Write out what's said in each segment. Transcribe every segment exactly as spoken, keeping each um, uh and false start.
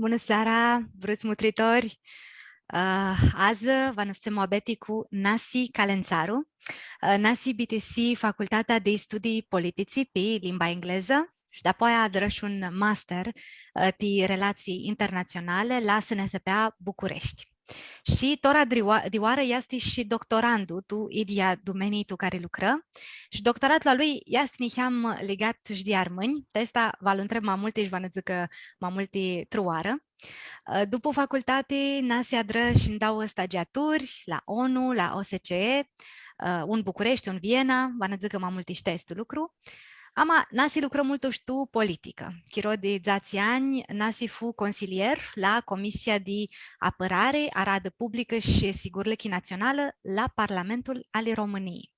Bunã seara, vruts mutritori! Ã, adzã va nã fãtsem muabeti cu Nasi Calentsaru. Ã, Nasi bitisi Facultatea di Studii Politici pi limba englezã shi dapoaia adrã shi un master, ã, ti relatsii internatsionali la S N S P A Bucureshti. Shi tora di oa-, di oarã easti shi doctorandu tu idyea dumenii tu cari lucrã. Shi doctoratlu a lui easti niheam ligat shi di armãnj, ti aestã va lu ntreb ma multi shi va nã dzãcã ma multi trãoarã. Ã, dupu facultati, Nasi adrã shi ndauã stagiaturi la ONU, la O S C E, ã, un Bucureshti, un Viena, va nã dzãcã ma multi shi ti aestu lucru. Ama, Nasi lucrã multu shi tu politicã. Chiro di dzatsi anj, Nasi fu consilier la Comisia di Apãrari, Aradã Publicã shi Sigurlãchi Natsionalã la Parlamentul ali Romãnii.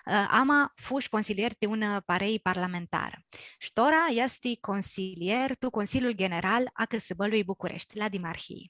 Ã, ama fu shi consilier ti unã parei parlamentarã. Shi tora easti consilier tu Consiliul General a cãsãbãlui Bucureshti, la Dimarhii.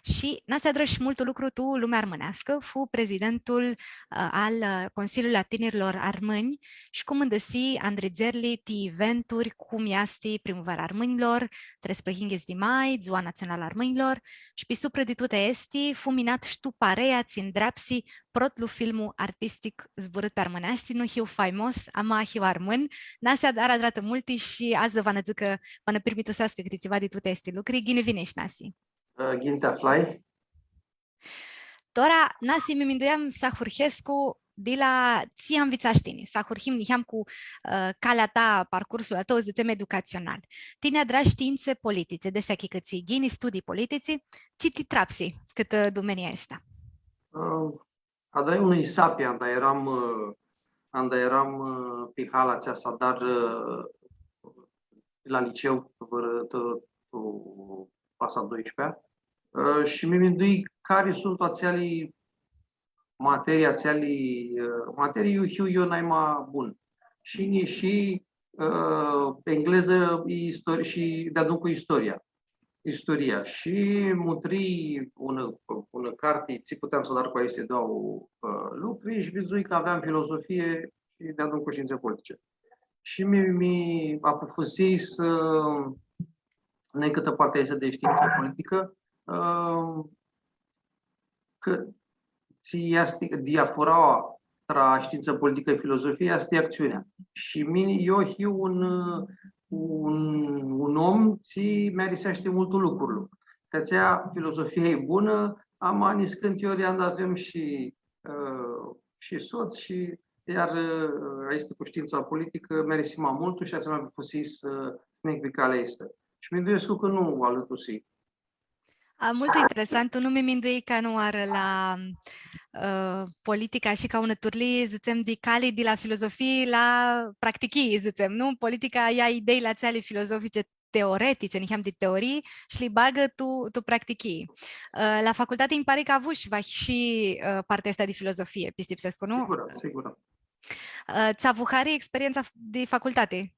Shi Nasi adrã shi multu lucru tu lumea armãneascã, fu prezidentul, ã, al, ã, Consiliului a Tinirlor Armãnj shi cumãndãsi andridzerli ti eventuri, cum easti Primãvara Armãnjlor, treisprãyinghits di mai, Dzua Natsionalã a Armãnjlor, shi pi suprã di tuti aesti, fu minat shi tu pareia tsi ndreapsi protlu filmu artistic zburãt pi armãneashti, Nu hiu faimos, ama hiu armãn. Nasi adrã adratã multi shi adzã va nã dzãcã, va nã pirmituseascã cãti tsiva di tuti aesti lucri. Ghini vinish, Nasi! Ã, ghini ti aflai. Tora, Nasi, mi minduiam s-ahurhescu di la tsi anvitsash tini, s-ahurhim niheam cu, ã, calea ta, parcursul a tãu, dzãtsem, educatsional. Tini adrash shtiintse politice, di atsea cã tsi ghini studii politici, tsi ti trapsi cãtã, ã, dumenia aestã? Ã, adrai unã isapi, anda eram, ã, anda eram, ã, pi hala atsea s-adar, ã, la liceu, vãrã, tu, tu clasa a doisprezecea, ã, shi mi mindui cari suntu atseali materii, atseali, ã, materii iu hiu eu naima bun. Shi nji ishi, ã, englezã, istorie shi deadun cu istoria. Istoria. Shi mutrii unã, unã carti, tsi puteam s-adar cu aesti doauã, ã, lucri shi vidzui cã aveam filozofie shi deadun cu shtiintse politice. Shi mi, mi apufusii s-, nai cãtã partea aestã di shtiintsã politicã, ã, cã tsi easti diafuraua tra shtiintsã politicã shi filozofie, easti actsiunea. Shi mini, eu hiu un, un, un om tsi mi ariseashti multu lucrul. Ti atsea filozofia e bunã, ama niscãnti ori anda avem shi, ã, shi sots shi iar, ã, aestã cu shtiintsa politicã mi arisi ma multu shi atsea mi apufusii s-neg pi calea aestã. Shi minduescu cã nu alãtusii. A, multu interesant, tu nu mi minduii canãoarã la, ã, politica shi ca unã turlii, dzãtsem, di cali di la filozofii la practichii, dzãtsem, nu? Politica ia ideili atseali filozofice teoretice, niheam di teorii, shi li bagã tu, tu practichii. Ã, la facultati nji pari cã avush va shi, ã, partea aestã di filozofie, pistipsescu, nu? Sigura, sigura. Ã, tsã avu hari experientsa di facultati?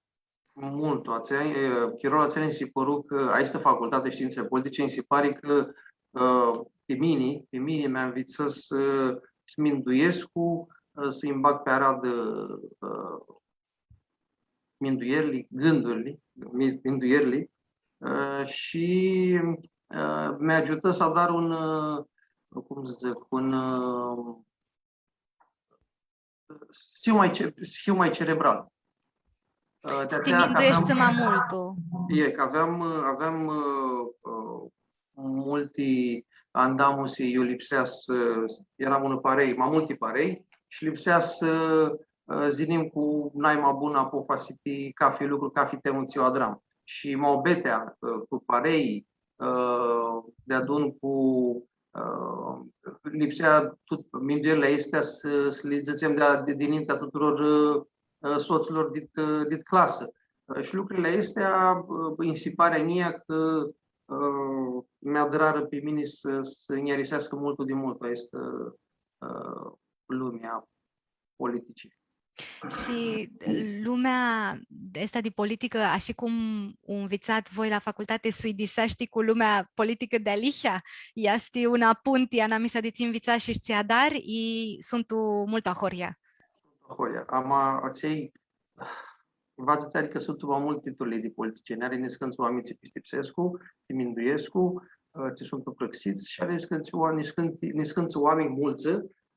Multu. Atsea, e, chirolu atsel nji si pãru cã aestã facultati di shtiintse politice nji si pari cã, ã, pi mini, pi mini mi anvitsã s-, s-minduescu, ã, s-nji bag pi aradã, ã, minduierli, gãndurli, mi-, minduierli, ã, shi, ã, mi agiutã s-adar un, ã, cum s-dzãc, un, ã, s-hiu ma ce-, s-hiu ma cerebral. Ã, ti atsea cã mindueshti aveam, ma multu. E, cã aveam, ã, aveam, ã, ã, multi andamusi, iu lipsea s-, earam unã parei, ma multi parei, shi lipsea s-, ã, s-yinim cu naima bunã apofasi ti cafi lucru, cafi temã tsi u adram. Shi muabetea, ã, cu parei, ã, deadun cu, ã, lipsea tut minduerli aesti s-, s-li dzãtsem di, di, dinintea tuturor, ã, ã, sotslor dit, ã, dit clasã. Ã, shi lucrili aesti, ã, nji si pari a njia cã, ã, mi adrarã pi mini s-, s-nj-ariseascã multu di multu aestã, ã, lumea politicii. Shi lumea aestã di politicã, ashi cum u nvitsat voi la facultati, s-uidiseashti cu lumea politicã dealihea? Easti unã punti anamisa di tsi nvitsash shi tsi adari, i suntu multu ahoryea? Ahoryea. Ama atselj, Va dzãtseari cã suntu ma multi turlii di politicieni. Ari niscãntsã oaminj tsi pistipsescu, tsi minduescu, ã, tsi suntu prãxits shi ari niscãntsã oa-, niscãnti-, niscãntsã oaminj multsã,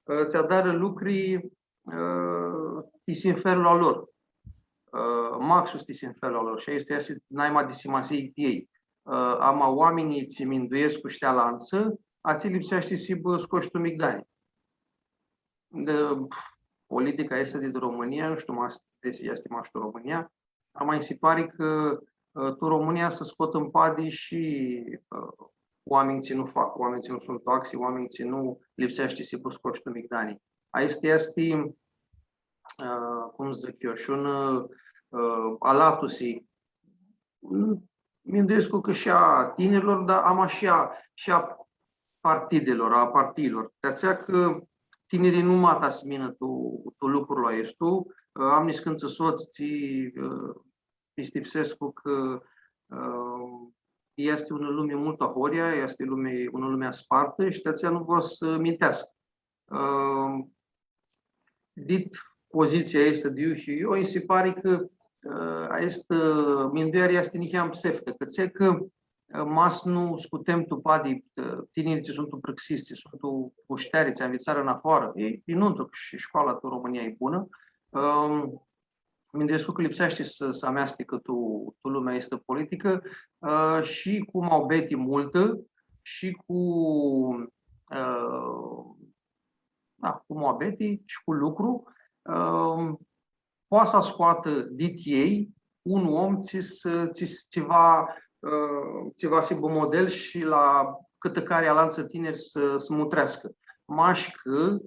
ã, tsi adarã lucri, ã, ti sinferlu a lor. Ã, maxus ti sinferlu a lor. Shi aestã easti naima di simasii ti elj. Ã, ama oaminjlji tsi minduescu shi ti alantsã, atselj lipseashti s-hibã scosh tu migdani. Ã, politica aestã di Romãnia, nu shtiu mash desi easti mash tu Romãnia, ama nji si pari cã, ã, tu Romãnia s-scot ãn padi shi, ã, oaminj tsi nu fac, oaminj tsi nu suntu axi, oaminj tsi nu lipseashti s-hibã scosh tu migdani. Aestã easti, ã, cum dzãc eu, shi un, ã, alatusi, minduescu cã shi a tinirlor, dar ama shi a, shi a partidelor, a partiilor. Ti atsea cã tinirlji nu mata s-minã tu, tu lucrul aestu, ã, am niscãntsã sots tsi, ã, pistipsescu cã, ã, easti unã lumi multu ahoryea, easti lumi, unã lumi aspartã shi ti atsea nu vor s-minteascã. Ã, dit pozitsia aestã di iu hiu eu, nji si pari cã, ã, aestã, ã, mindueari easti niheam pseftã, cã tsi cã, ã, ma s-nu scutem tu padi, ã, tinirlji tsi suntu prãxits, tsi suntu pushteari, tsi anvitsarã nafoarã, e, e nuntru, shi scoala tu Romãnia e bunã. Ã, minduescu cã lipseashti s-, s-ameastecã tu, tu lumea aestã politicã, ã, shi cu muabeti multã, shi cu, ã, da, cu muabeti shi cu lucru, ã, poati s-scoatã dit elj un om tsi s-, tsi s-, tsi va, ã, tsi va s-hibã model shi la cãtã cari alantsã tiniri s-, s-mutreascã. Mash cã,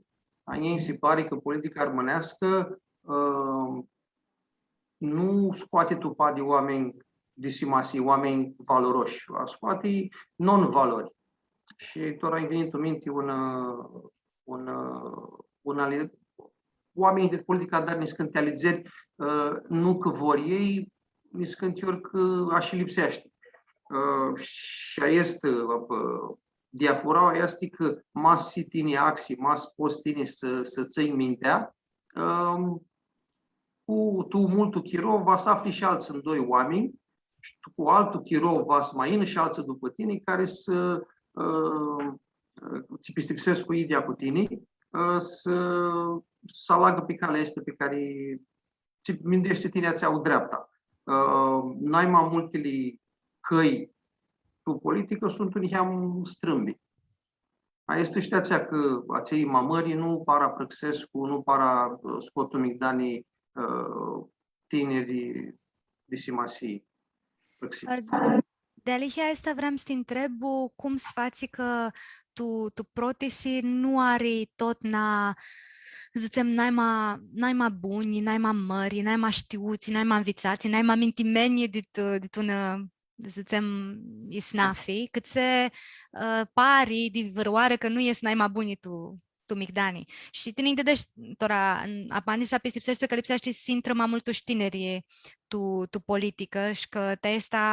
a njia nji si pari cã politica armãneascã, ã, nu scoati tu padi oaminj di simasii, oaminj valoroshi, va scoati non-valori. Shi tora nji vini tu minti un, un, un ali-, oaminjlji di politicã adarã niscãnti alidzeri, ã, nu cã vor elj, niscãnti ori cã ashi lipseashti. Ã, shi aestã, ã, diafuraua easti cã ma s-hii tini axi, ma s-pots tini s-, s-tsãnj mintea, ãm, cu tu multu chiro va s-afli shi altsã doi oaminj, shi tu, cu altu chiro va s-ma yinã shi altsã dupã tini, cari s-, ãm, tsi pistipsescu idyea cu tini, ã, s-, s-alagã pi calea aestã pi cari tsi mindueshti tini atsea u dreapta. Ã, naima multili cãlj tu politicã suntu niheam strãmbi. Aestã easti atsea cã atselj ma mãri nu para prãxescu, nu para, ã, scot tu migdani, ã, tiniri di simasii prãxits. Ã, dealihea aestã vream s-ti ntreb, cum s-fatsi cã tu, tu protisi nu ari totna, dzãtsem, naima, naima bunj, naima mãri, naima shtiuts, naima nvitsats, naima mintimenj dit, dit unã, dzãtsem, isnafi, cãtse, ã, pari di vãrãoarã cã nu es naima bunj tu, tu migdani. Shi tini nj-deadeshi tora, n-, apandisea pistipseashti cã lipseashti s-intrã ma multu shi tinirlji tu, tu politicã shi cã ti aestã,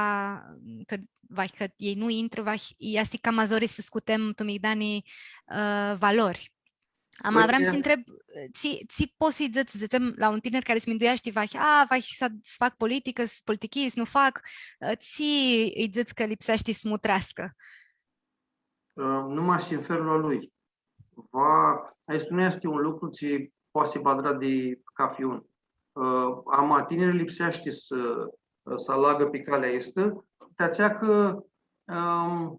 cã, vahi cã elj nu intrã, vahi, easti cama zori s-scutem tu migdani, ã, valori. Ama vream s-ti ntreb, tsi, tsi pots s-lji dzãts, dzãtsem, la un tinir cari s-mindueashti, vahi, a, vahi s-, s-fac politicã, s-, politichii, s-nu fac, ã, tsi lji dzãts cã lipseashti s-mutreascã? Ã, numa shi în felul lui. Va, aestu nu easti un lucru tsi poati s-hibã adrat di cafi un. Ã, ama tinirlji lipseashti s-, s-alagã pi calea aestã, ti atsea cã, ãm,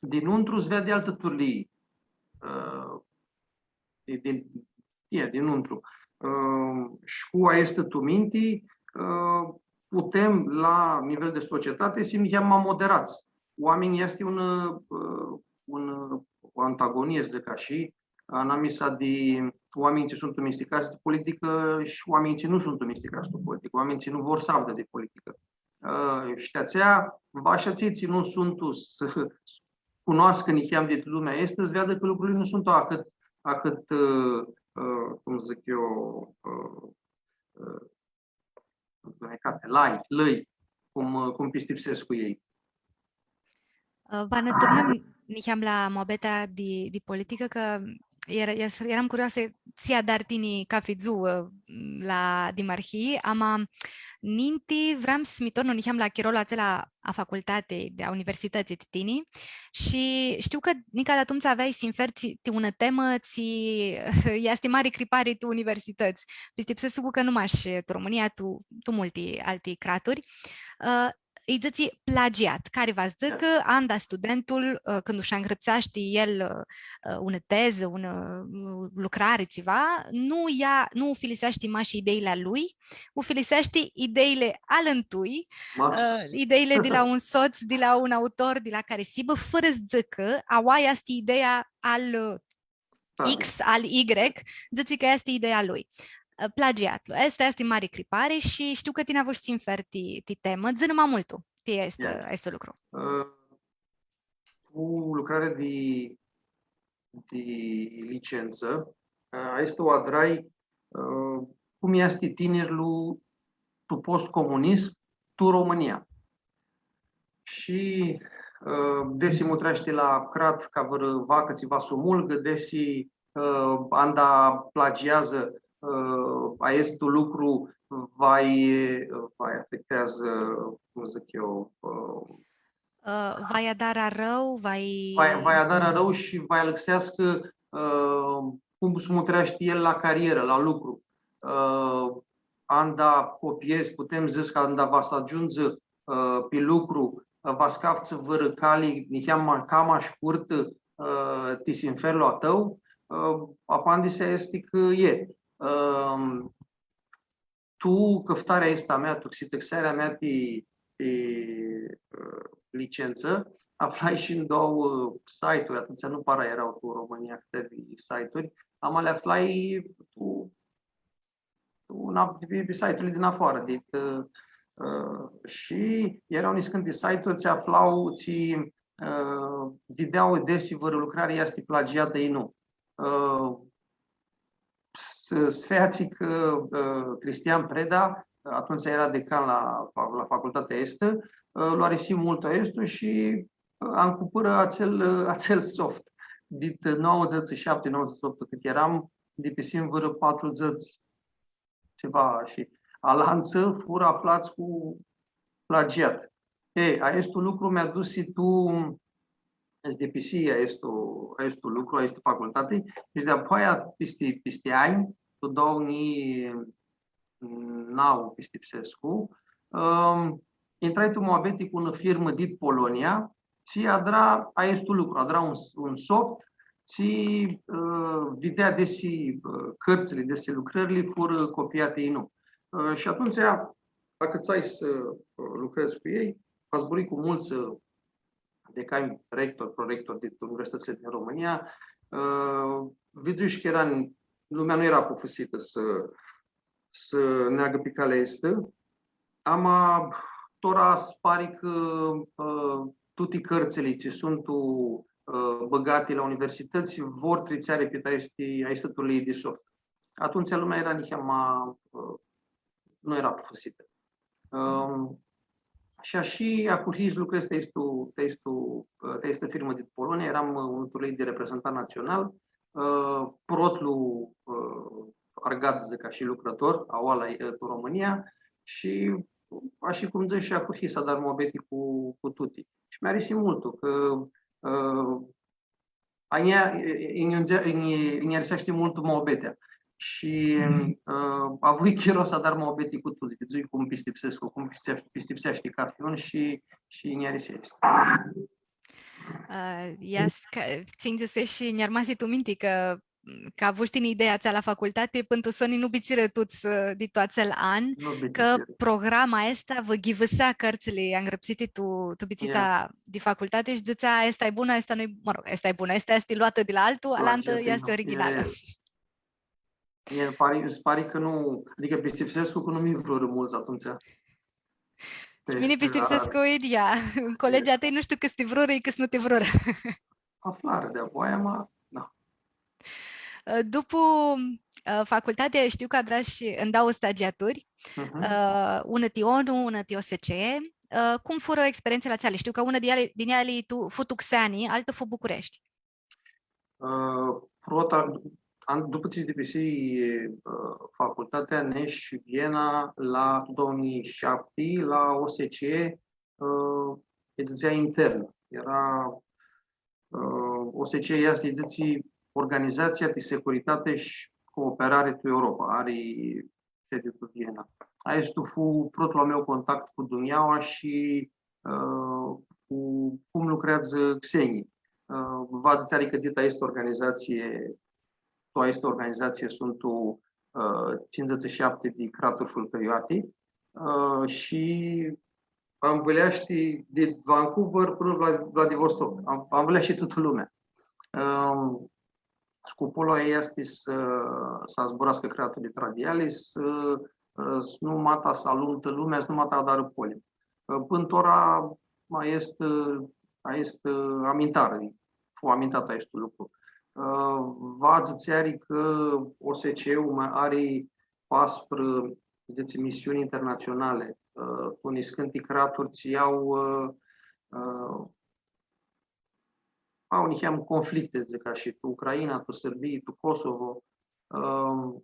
dinãuntru s-veadi altã turlii, ã, di, din, e, dinãuntru. Ãm, shi cu aestã tu minti, ã, putem, la nivel di societati, s-him niheam ma moderats. Oaminjlji easti un, ã, un, ã, o antagonie, s-dzãc ashi, anamisa di oaminjlji tsi suntu misticats tu politicã shi oaminjlji tsi nu suntu misticats tu politicã, oaminjlji tsi nu vor s-avdã di politicã. Ã, shi ti atsea, va shi atselj tsi nu suntu s-, s-cunoascã niheam di lumea aestã, s-veadã cã lucrurli nu suntu ahãt, ahãt, ã, ã, cum dzãc eu, ã, ã, lai, lai, cum, cum pistipsescu elj. Ã, va nã turnãm niheam la muabetea di, di politicã, cã Eara-, eas-, earam curioasã tsi adari tini cathi dzuã, ã, la dimarhii, ama ninti vream s-mi tornu niheam la chirolu atsel a facultatei, a universitãtsii ti tini, shi shtiu cã nica di atumtsea aveai s-nferi ti, ti unã temã tsi easti mari cripari tu universitãts. Pistipsescu cã nu mash tu Romãnia, tu, tu multi alti craturi. Ã, lji dzãtsi plagiat, cari va s-dzãcã, anda studentul, ã, cãndu sh-angrãpseashti el, ã, ã, unã tezã, unã, ã, lucrari, tsiva, nu ia, nu ufiliseashti mash ideili a lui, ufiliseashti ideili alãntui, ã, ideili di la un sots, di la un autor, di la cari s-hibã, fãrã s-dzãcã, aoa easti ideea al, ã, X, al Y, dzãtsi cã easti ideea lui. Ã, plagiatlu. Aestã easti mari cripari shi shtiu cã tini avushi s-nferi ti, ti temã. Dzã-nã ma multu ti aestu, aestu lucru. Ã, cu lucrarea di, di licentsã, ã, aestã u adrai, ã, cum easti tinirlu tu post-comunism, tu Romãnia. Shi, ã, desi mutreashti la crat ca vãrã vacã tsi va s-u mulgã, desi, ã, anda plagiazã, ã, aestu lucru va-lj, va-lj afecteadzã, cum dzãc eu, ã, Ã, va-lj adarã arãu, va-lj va-lj, va-lj adarã arãu shi va-lj alãxeascã, ã, cum s-mutreashti el la carierã, la lucru. Ã, anda copiedz, putem s-dzãc cã anda va s-agiundzã, ã, pi lucru, ã, va s-caftsã vãrã cali, niheamã, cama shcurtã, ã, ti sinferlu a tãu, ã, apandisea easti cã e. Ã, tu cãftarea aestã a mea, tu xitãxearea mea ti, ti, ã, licentsã, aflai shi tu doauã, ã, site-uri, atumtsea nu para eara tu Romãnia cãtãri site-uri, ama li aflai tu, tu na-, pi, pi site-urli di nafoarã, di, ã, ã, shi eara niscãnti site-uri tsi aflau, tsi, ã, videa desi vãrã lucrari easti plagiatã i nu. Ã, s-, s-featsi cã, ã, Cristian Preda, atumtsea eara decan la fa-, la facultatea aestã, ã, lu arisi multu aestu shi, ã, ancupãrã atsel, ã, atsel soft. Dit nauãdzãts shi shapti, nauãdzãts shi optu, cãt earam, dipisim vãrã patrudzãts tsiva shi alantsã furã aflats cu plagiat. E, aestu lucru mi adusi tu, s-dipisi aestu, aestu lucru, aestã facultati, shi di-apoaia, pisti, pisti anj, tu doauã njilji nauã, pistipsescu, ãm, intrai tu muabeti cu unã firmã dit Polonia, tsi adra aestu lucru, adra un, un soft, tsi, ã, videa desi, ã, cãrtsãli, desi lucrãrli furã copiati i nu. Ã, shi atumtsea, acãtsai s-, ã, lucredz cu elj, azburãi cu multsã, ã, decanj, rectori, prorectori di universitãtsli din Romãnia, ã, vidzui shi cã eara, lumea nu eara pufusitã s-, s-neagã pi calea aestã. Ama, tora s-pari cã, ã, tuti cãrtsãli tsi suntu, ã, bãgati la universitãts vor tritseari pi aesti, aesti turlii di soft. Atumtsea lumea eara niheamã, ã, nu eara pufusitã. Ãm, shi ashi ahurhii s-lucredz ti aestu, ti aestu, ã, ti aestã firmã dit Polonia, earam, ã, un turlii di reprezentant natsional, ã, protlu, ã, argat, dzãc ashi, lucrãtor, aoa la, ã, tu Romãnia, shi, ashi cum dzãts, shi ahurhii s-adar muabeti cu, cu tuti. Shi mi-arisi multu, cã, ã, a njia, ã, nj-, nj-, nj-ariseashti multu muabetea. Shi, ã, avui chiro s-adar muabeti cu tuti, vidzui cum pistipsescu, cum pistipse-, pistipseashti cathi un shi, shi nj-arisi aestã. Ã, ia s-, cã, tsi nj-dzãseshi shi nj-armasi tu minti cã, cã avushi tini ideea atsea la facultati, pãn tu soni nu bitisirã tuts, ã, di tu atsel an, cã programa aestã vã ghivãsea cãrtsãli angrãpsiti tu, tu bitisita di facultati shi dzãtsea, „Aestã e bunã, aestã nu-i, mã rog, aestã e bunã, aestã easti loatã di la altu, alantã easti originalã.” E, e, pari, s-pari cã nu, adicã pistipsescu cã nu mi vrurã multsã atumtsea. Shi mini pistipsescu idyea. Colegii a tãi nu shtiu cã s-ti vrurã, cã s-nu ti vrurã. Aflarã di-apoaia, ma, da. Ã, dupu, ã, facultatea, shtiu cã adrash ndauã stagiaturi, ã, unã ti ONU, unã ti OSCE. Ã, cum furã experientsãli atseali? Shtiu cã unã di eali, di eali tu, fu tu xeani, altã fu Bucureshti. Ã, prota, an-, dupã tsi s-dipisi, ã, facultatea, nesh Viena la doauã njilji shapti, la O S C E, ã, editsea internã. Eara, ã, O S C E easti, dzãtsi, Organizația de Securitate și Cooperare tu Europa. Ari sediu tu Viena. Aestu fu protlu a meu contact cu dunjaua shi, ã, cu cum lucreadzã xenjlji. Ã, va dzãtseari cã dit aestã organizatsii, tu aestã organizatsii suntu, ã, tsindzãts shi shapti di craturi fãlcãrioati, ã, shi anvãleashti di Vancouver pãnã la Vla-, Vladivostok. An-, anvãleashti tutã lumea. Ã, Scopul a ljei easti s-, s-zburascã craturli tra di eali, s-, s-, nu mata s-alumtã lumea, s-nu mata adarã polim. Pãn tora ma easti, ma easti amintarã, fu amintat aestu lucru. Va dzãtseari cã O S C E-ul ma ari pasprã, dzãtsi, misiuni internatsionali, tu niscãnti craturi tsi au, au niheam conflicte, dzãc ashi, tu Ucraina, tu Sãrbii, tu Kosovo. Ãm,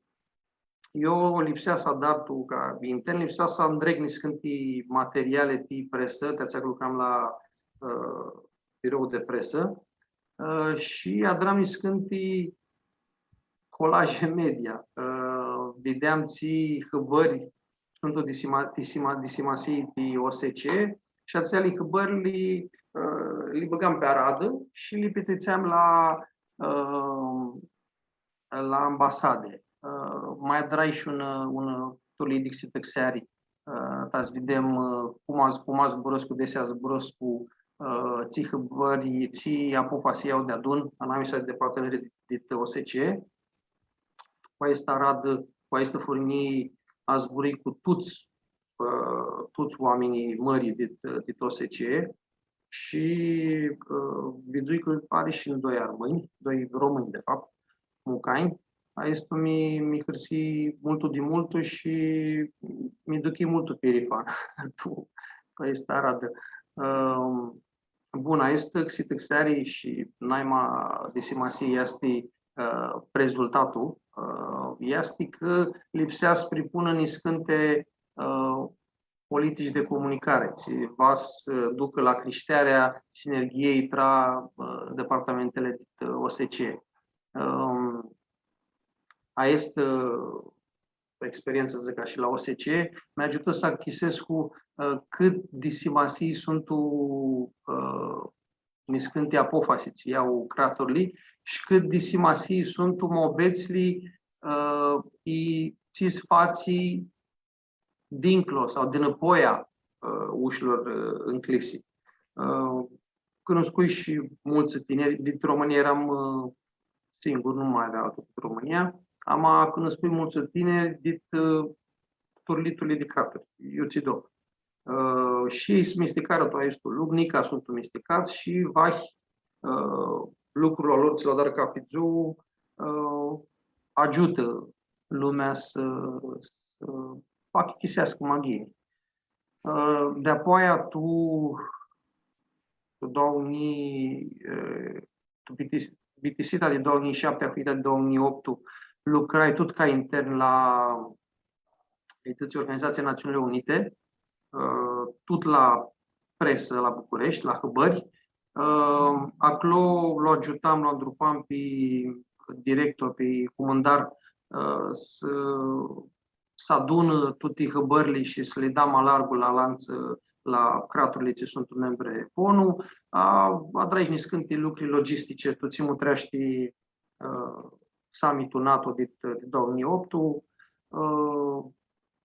eu lipsea s-adar tu, ca intern, lipsea s-andreg niscãnti materiali ti presã, ti atsea cã lucram la, ã, birou di presã, ã, shi adram niscãnti colaje media, ã, videam tsi hãbãri suntu di sima-, di sima-, di simasii ti O S C E, shi atseali hãbãri li, ã, li bãgam pi aradã shi li pitritseam la, ã, la ambasadi. Ã, ma adrai shi un, un turlii di xitãxeari, ã, ta s-videm, ã, cum az-, cum zburãscu, desi zburãscu, ã, tsi hãbãri, tsi apofasi ljau deadun, anamisa di departamentili di, di O S C E. Cu aestã aradã, cu aestã furnjii, zburãi cu tuts, ã, tuts oaminjlji mãri dit, dit O S C E shi, ã, vidzui cã ari shi doi armãnj, doi romãnj, de fapt, mucanj. Aestu mi, mi hãrsii multu di multu shi mi duchii multu pirifan tu, cu aestã aradã. Ãm, Bun, aestã xitãxeari shi naima di simasii easti, ã, rezultatul, ã, easti cã lipsea s-pripunã niscãnti, ã, politici di comunicari, tsi va s-ducã la crishtearea sinerghiei tra, ã, departamentili di, ã, O S C E. Ãm, aestã experientsã, dzãc ashi, la O S C E, mi agiutã s-achicãsescu, ã, cãt di simasii suntu, ã, niscãnti apofasi tsi ljau craturli shi cãt di simasii suntu muabetsli, ã, i tsi s-fatsi dinclo sau dinãpoia, ã, ushilor, ã, ncljisi. Ã, cunuscui shi multsã tiniri, dit Romãnia eram, ã, singur, nu ma avea altu dit Romãnia. Ama cunuscui multsã tiniri dit, ã, turlii, turlii di craturi, iutsido. Ã, shi elj s-misticarã tu aestu lucru, nica suntu misticats shi vahi, ã, lucrul a lor tsi lu adarã cathi dzuã, ã, agiutã lumea s-, s-achicãseascã ma ghini. Ã, di-apoia tu, tu doauã njilji, ã, tu bitis-, bitisita di doauã njilji shapti, ahurhita di doauã njilji optu, lucrai tut ca intern la, dzãtsi, Organizația Națiunilor Unite, ã, tut la presã, la Bucureshti, la hãbãri. Ã, aclo lu agiutam, lu andrupam pi director, pi cumãndar, ã, s-, s-adunã tuti hãbãrli shi s-li da ma largu la alantsã, la craturli tsi suntu membre ONU. A, adrai shi niscãnti lucri logistice, tu tsi mutreashti, ã, summitul NATO di, di doauã njilji optu, ã,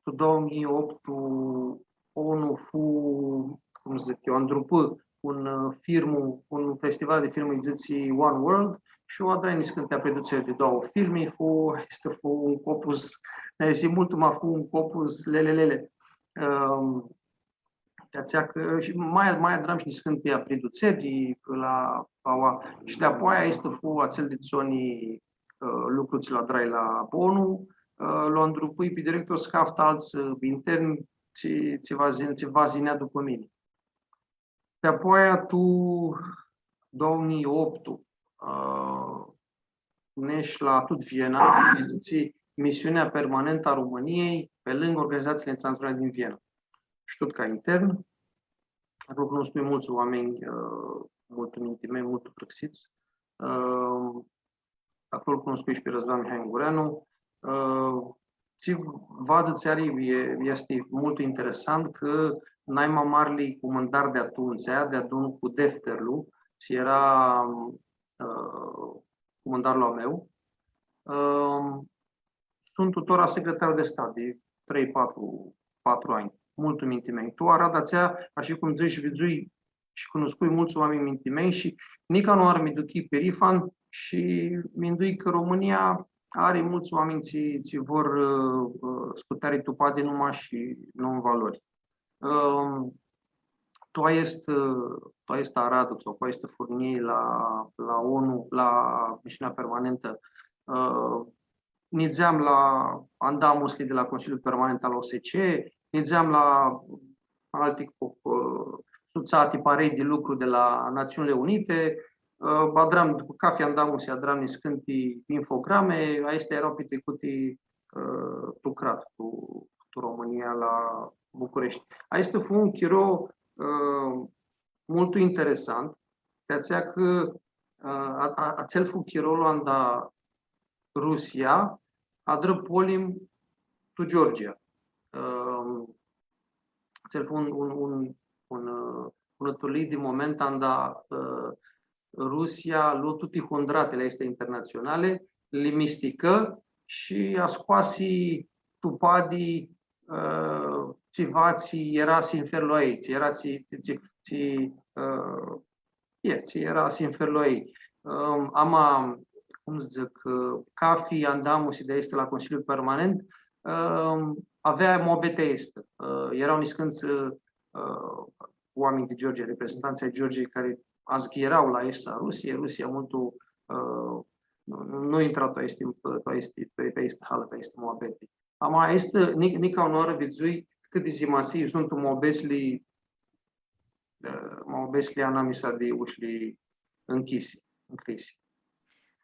tu doauã njilji optu ONU fu, cum dzãc eu, andrupã un, ã, filmu, un festival di filmu, lji dzãtsi One World, shi eu adrai niscãnti apridutseri di doauã filmi, fu, easti, fu un copus, mi-aisi multu, ma fu un copus, lele, lele. Ãm, ti atsea cã, shi ma, ma adram shi niscãnti apridutseri la aua, shi di-apoia easti, fu atsel dit soni, ã, lucru tsi lu adrai la ONU, ã, lu andrupãi pi director s-caftã altsã, ã, interni, tsi, tsi va s-, tsi va s-yinea dupã mini. Di-apoia tu doauã njilji optu, ã, nesh la tut Viena, iu dzãtsi Misiunea Permanentă a României pe lângă organizațiile internaționale din Viena. Shi tut ca intern, aclo cunuscui multsã oaminj, ã, multu mintimenj, multu prãxits. Ã, aclo lu cunuscui shi pi Răzvan Mihai Ungureanu. Ã, tsi va dzãtsea, e, easti multu interesant cã naima marli cumãndar di atumtsea, deadun cu defterlu, tsi eara, ã, cumãndarlu a meu, ã, suntu tora secretar di stat di trei, patru, patru anj. Multu mintimenj. Tu arada atsea, ashi cum dzãts, vidzui shi cunuscui multsã oaminj mintimenj shi nica nu ar mi duchii pirifan shi mindui cã România ari multsã oaminj tsi, tsi vor, ã, ã, s-cãtearã tu padi numa shi nu tu valori. Ãm, tu aestã, ã, tu aestã aradã sau tu aestã furnii la, la ONU, la Misiunea Permanentă, ã, nidzeam la andamusli di la Consiliul Permanent al OSCE, nidzeam la alti, ã, sutsati, parei di lucru di la Națiunile Unite, ã, adram, dupã cafi andamusi, adram niscãnti infograme, aesti eara pitricuti, ã, tu crat, tu, tu România, la București. Aestu fu un chiro, ã, multu interesant, ti atsea cã, ã, a, a, atsel fu chirolu anda Rusia adrã polim tu Georgia. Ã, atsel fu un, un, un, un, ã, unã turlii di moment anda, ã, Rusia lo tuti hundratili aesti internatsionali, li misticã shi ascoasi tu padi, ã, tsiva tsi eara sinferlu a ljei, tsi eara tsi, tsi, tsi, tsi, ã, e, tsi eara sinferlu a ljei. Ãm, ama, cum dzãc, ã, cafi andamusi di aestã la Consiliul Permanent, ãm, avea muabeti aestã. Ã, eara niscãntsã, ã, oaminj di Georgia, reprezentantsã ai Georgiei cari azghira la aestã Rusia, Rusia multu, ã, nu, nu intra tu aesti, tu aesti, pi, pi aestã halã, pi aesti muabeti. Ama aestã, ni-, nica unãoarã vidzui cãt di simasii suntu muabetsli, ã, muabetsli anamisa di ushli ncljisi, ncljisi.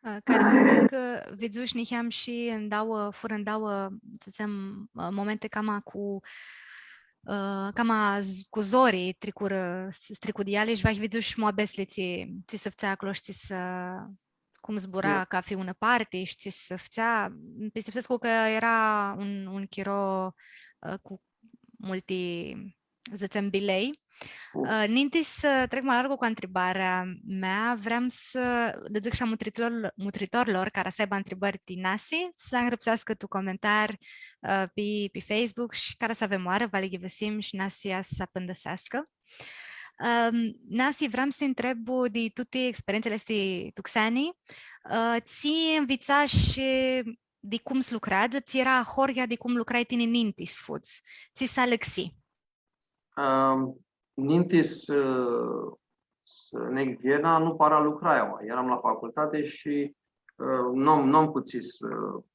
Ã, cari va s-dzãcã cã vidzush niheam shi ndauã, furã ndauã, s-dzãtsem, ã, momente cama cu, ã, cama z-, cu zori tricurã, s-, tricu di eali shi va vidzush muabetsli tsi, tsi s-fãtsea aclo shi tsi s-, cum zbura cafi unã parti shi tsi s-fãtsea. Pistipsescu cã eara un, un chiro, ã, cu multi dzãtsem, bilei. Ã, ninti s-trec ma largu cu ntribarea mea, vream s-lã dzãc shi a mutritorlor, mutritorlor cara s-aibã ntribãri ti Nasi, s-angrãpseascã tu comentar, ã, pi, pi Facebook shi cara s-avem oarã, va li ghivãsim shi Nasi va s-apãndãseascã. Ãm, Nasi, vream s-ti ntreb di tuti experientsãli aesti tu xeani, ã, tsi nvitsash di cum s-lucreadzã, tsi eara ahoryea di cum lucrai tini ninti s-fudz, tsi s-alãxi? Ãm, ninti s-, s-neg Viena, nu para lucrai aua. Eram la facultati shi, ã, nu am, nu am cu tsi s-,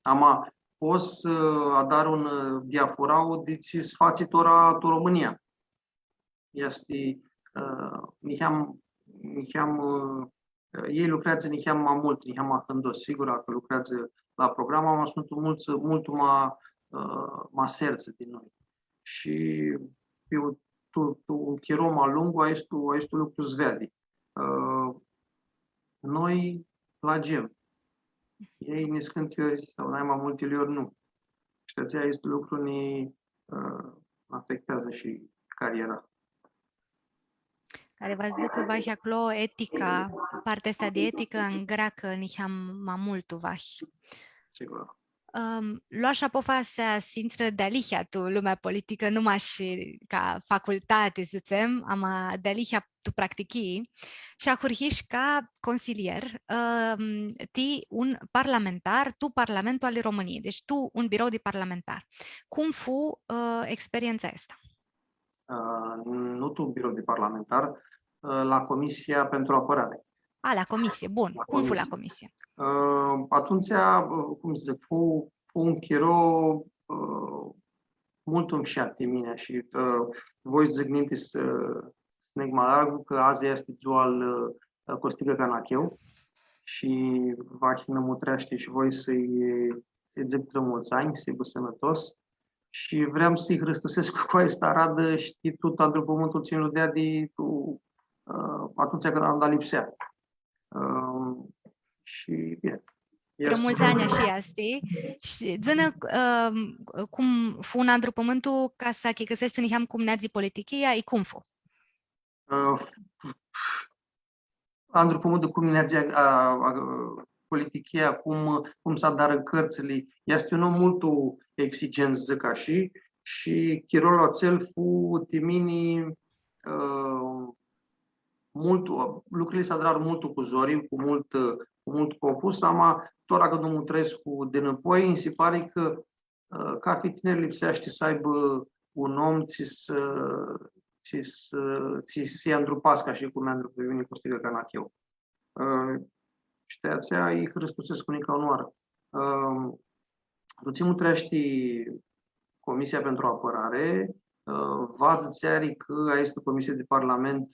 ama pot s-adar un, ã, diafurau di tsi s-fatsi tora tu România. Easti, ã, niheam, niheam, ã, elj lucreadzã niheam ma multu, niheam ma hãndos. Sigura cã lucreadzã la program, ama suntu multsã, multu ma, ã, ma sertsã di noi. Shi pi un, tu, tu un chiro ma lungu, aestu, aestu lucru s-veadi. Ã, noi plãndzem. Elj niscãnti ori, sau nai ma multili ori, nu. Shi atsea aestu lucru nã, ã, afecteadzã shi cariera. Cari va s-dzãcã cã vahi aclo etica, partea aestã di eticã, ngreacã niheam ma multu vahi. Sigur. Ãm, loash apofasea s-intrã dealihea tu lumea politicã, nu mash ca facultati, s-dzãtsem, ama dealihea tu practichii, shi ahurhish ca consilier, ãm, ti un parlamentar, tu Parlamentul ali Romãnii, deci tu un birou di parlamentar. Cum fu, ã, experientsa aestã? Ã, nu tu un birou di parlamentar, ã, la Comisia pentru Apărare. A, la comisie, bun. La comisie. Cum fu la comisie? Ã, atumtsea, ã, cum s-dzãc, fu, fu un chiro, ã, multu mushat ti mini shi, ã, voi s-dzãc ninti s-, s-neg ma largu, cã adzã easti dzua al, ã, Costicã Canacheu. shi vahi nã mutreashti shi voi s-lji, s-lji dzãc trã multsã anj, s-hibã sãnãtos. Shi vream s-lji hãristusescu cu aestã aradã, shtii, tut andrupãmãntlu tsi nj-lu deadi tu, ã, atumtsea cãndu anda lipsea. Ã, shi, bine, trã multsã anj, ashi easti. Shi dzã-nã, ã, cum fu un andrupãmãntu ca s-achicãseshti niheam cum neadzi politichia, i cum fu? Ã, andrupãmãntu cum neadzi, a, a, politichia, cum, cum s-adarã cãrtsãli. Easti un om multu exigent, dzãc ashi, shi chirolu atsel fu ti mini, ã, multu, lucrurli s-adrarã multu cu zori, cu multu, cu multu copus, ama tora cãndu mutrescu dinãpoi, nji si pari cã, ã, cathi tinir lipseashti s-aibã un om tsi s-, tsi s-, tsi s-andrupascã ashi cum andrupã pi mini Costicã Canacheu. Ã, shi ti atsea lji hãristusescu nica unãoarã. Ã, tu tsi mutreashti Comisia pentru Apărare, ã, va dzãtseari cã aestã comisie di parlament,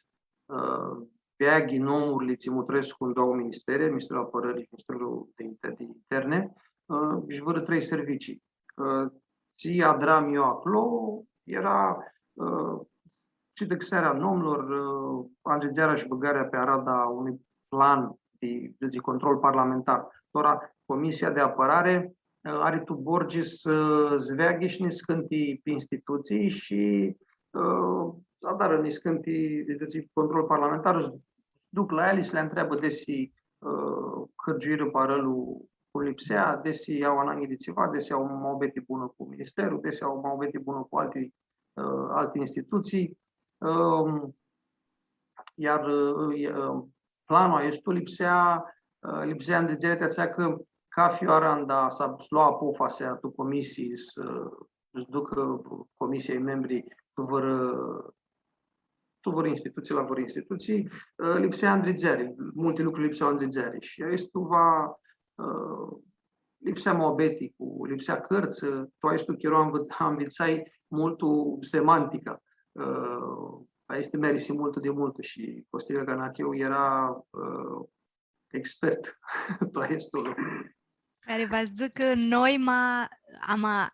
ã, veaghi nomurli tsi mutrescu tu doauã ministere, Ministerul Apărării și Ministerul de Inter-, de Interne, ã, shi vãrã trei servicii. Ã, tsi adram eu aclo, eara, ã, shi fixarea a nomlor, ã, andridzearea shi bãgarea pi aradã a unui plan di, di control parlamentar. Tora, Comisia di Apărare, ã, ari tu borgi s-, s-veaghi shi niscãnti institutsii shi, ã, adarã niscãnti, di, di control parlamentar, s-duc la eali, s-li ntreabã desi, ã, hãrgiuirã parãlu cum lipsea, desi au ananghi di tsiva, desi au muabeti bunã cu ministerul, desi au muabeti bunã cu alti, ã, alti institutsii. Ã, iar, ã, ã, planlu aestu lipsea, ã, lipsea andridzeari, ti atsea cã cathi oarã anda s-lua apofasea tu comisii s-, s-ducã comisia membrii tu vãrã, tu vãrã institutsii, la vãrã institutsii, ã, lipsea andridzeari, multi lucruri lipsea andridzeari. Shi aestu va, ã, lipsea muabeti cu, lipsea cãrtsã, tu aestu chiro anvã-, anvitsai multu semantica. Ã, aestã mi-arisi multu di multu shi Costicã Canacheu eara, ã, expert tu aestu lucru. Cari va s-dzãcã noima, ama,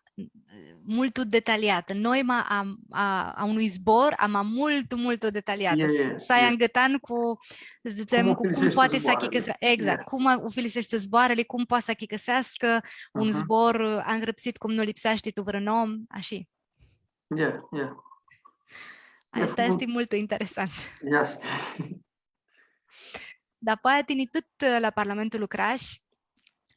multu detaliatã, noima a, a, a unui zbor, ama multu, multu detaliatã. E, e, s-, s-ai angãtan cu, s-dzãtsem, cum u cu cum filisiseashti poati s-achicãse-, zboarãli. Exact, cum u filiseshti zboarãli, cum poati s-achicãseascã un zbor, ã, angrãpsit cum nu lipseashti tu vãrã nom, ashi. E, e. Aestã easti multu interesant. Easti. Dapoaia tini tut, ã, la Parlamentul lucrash,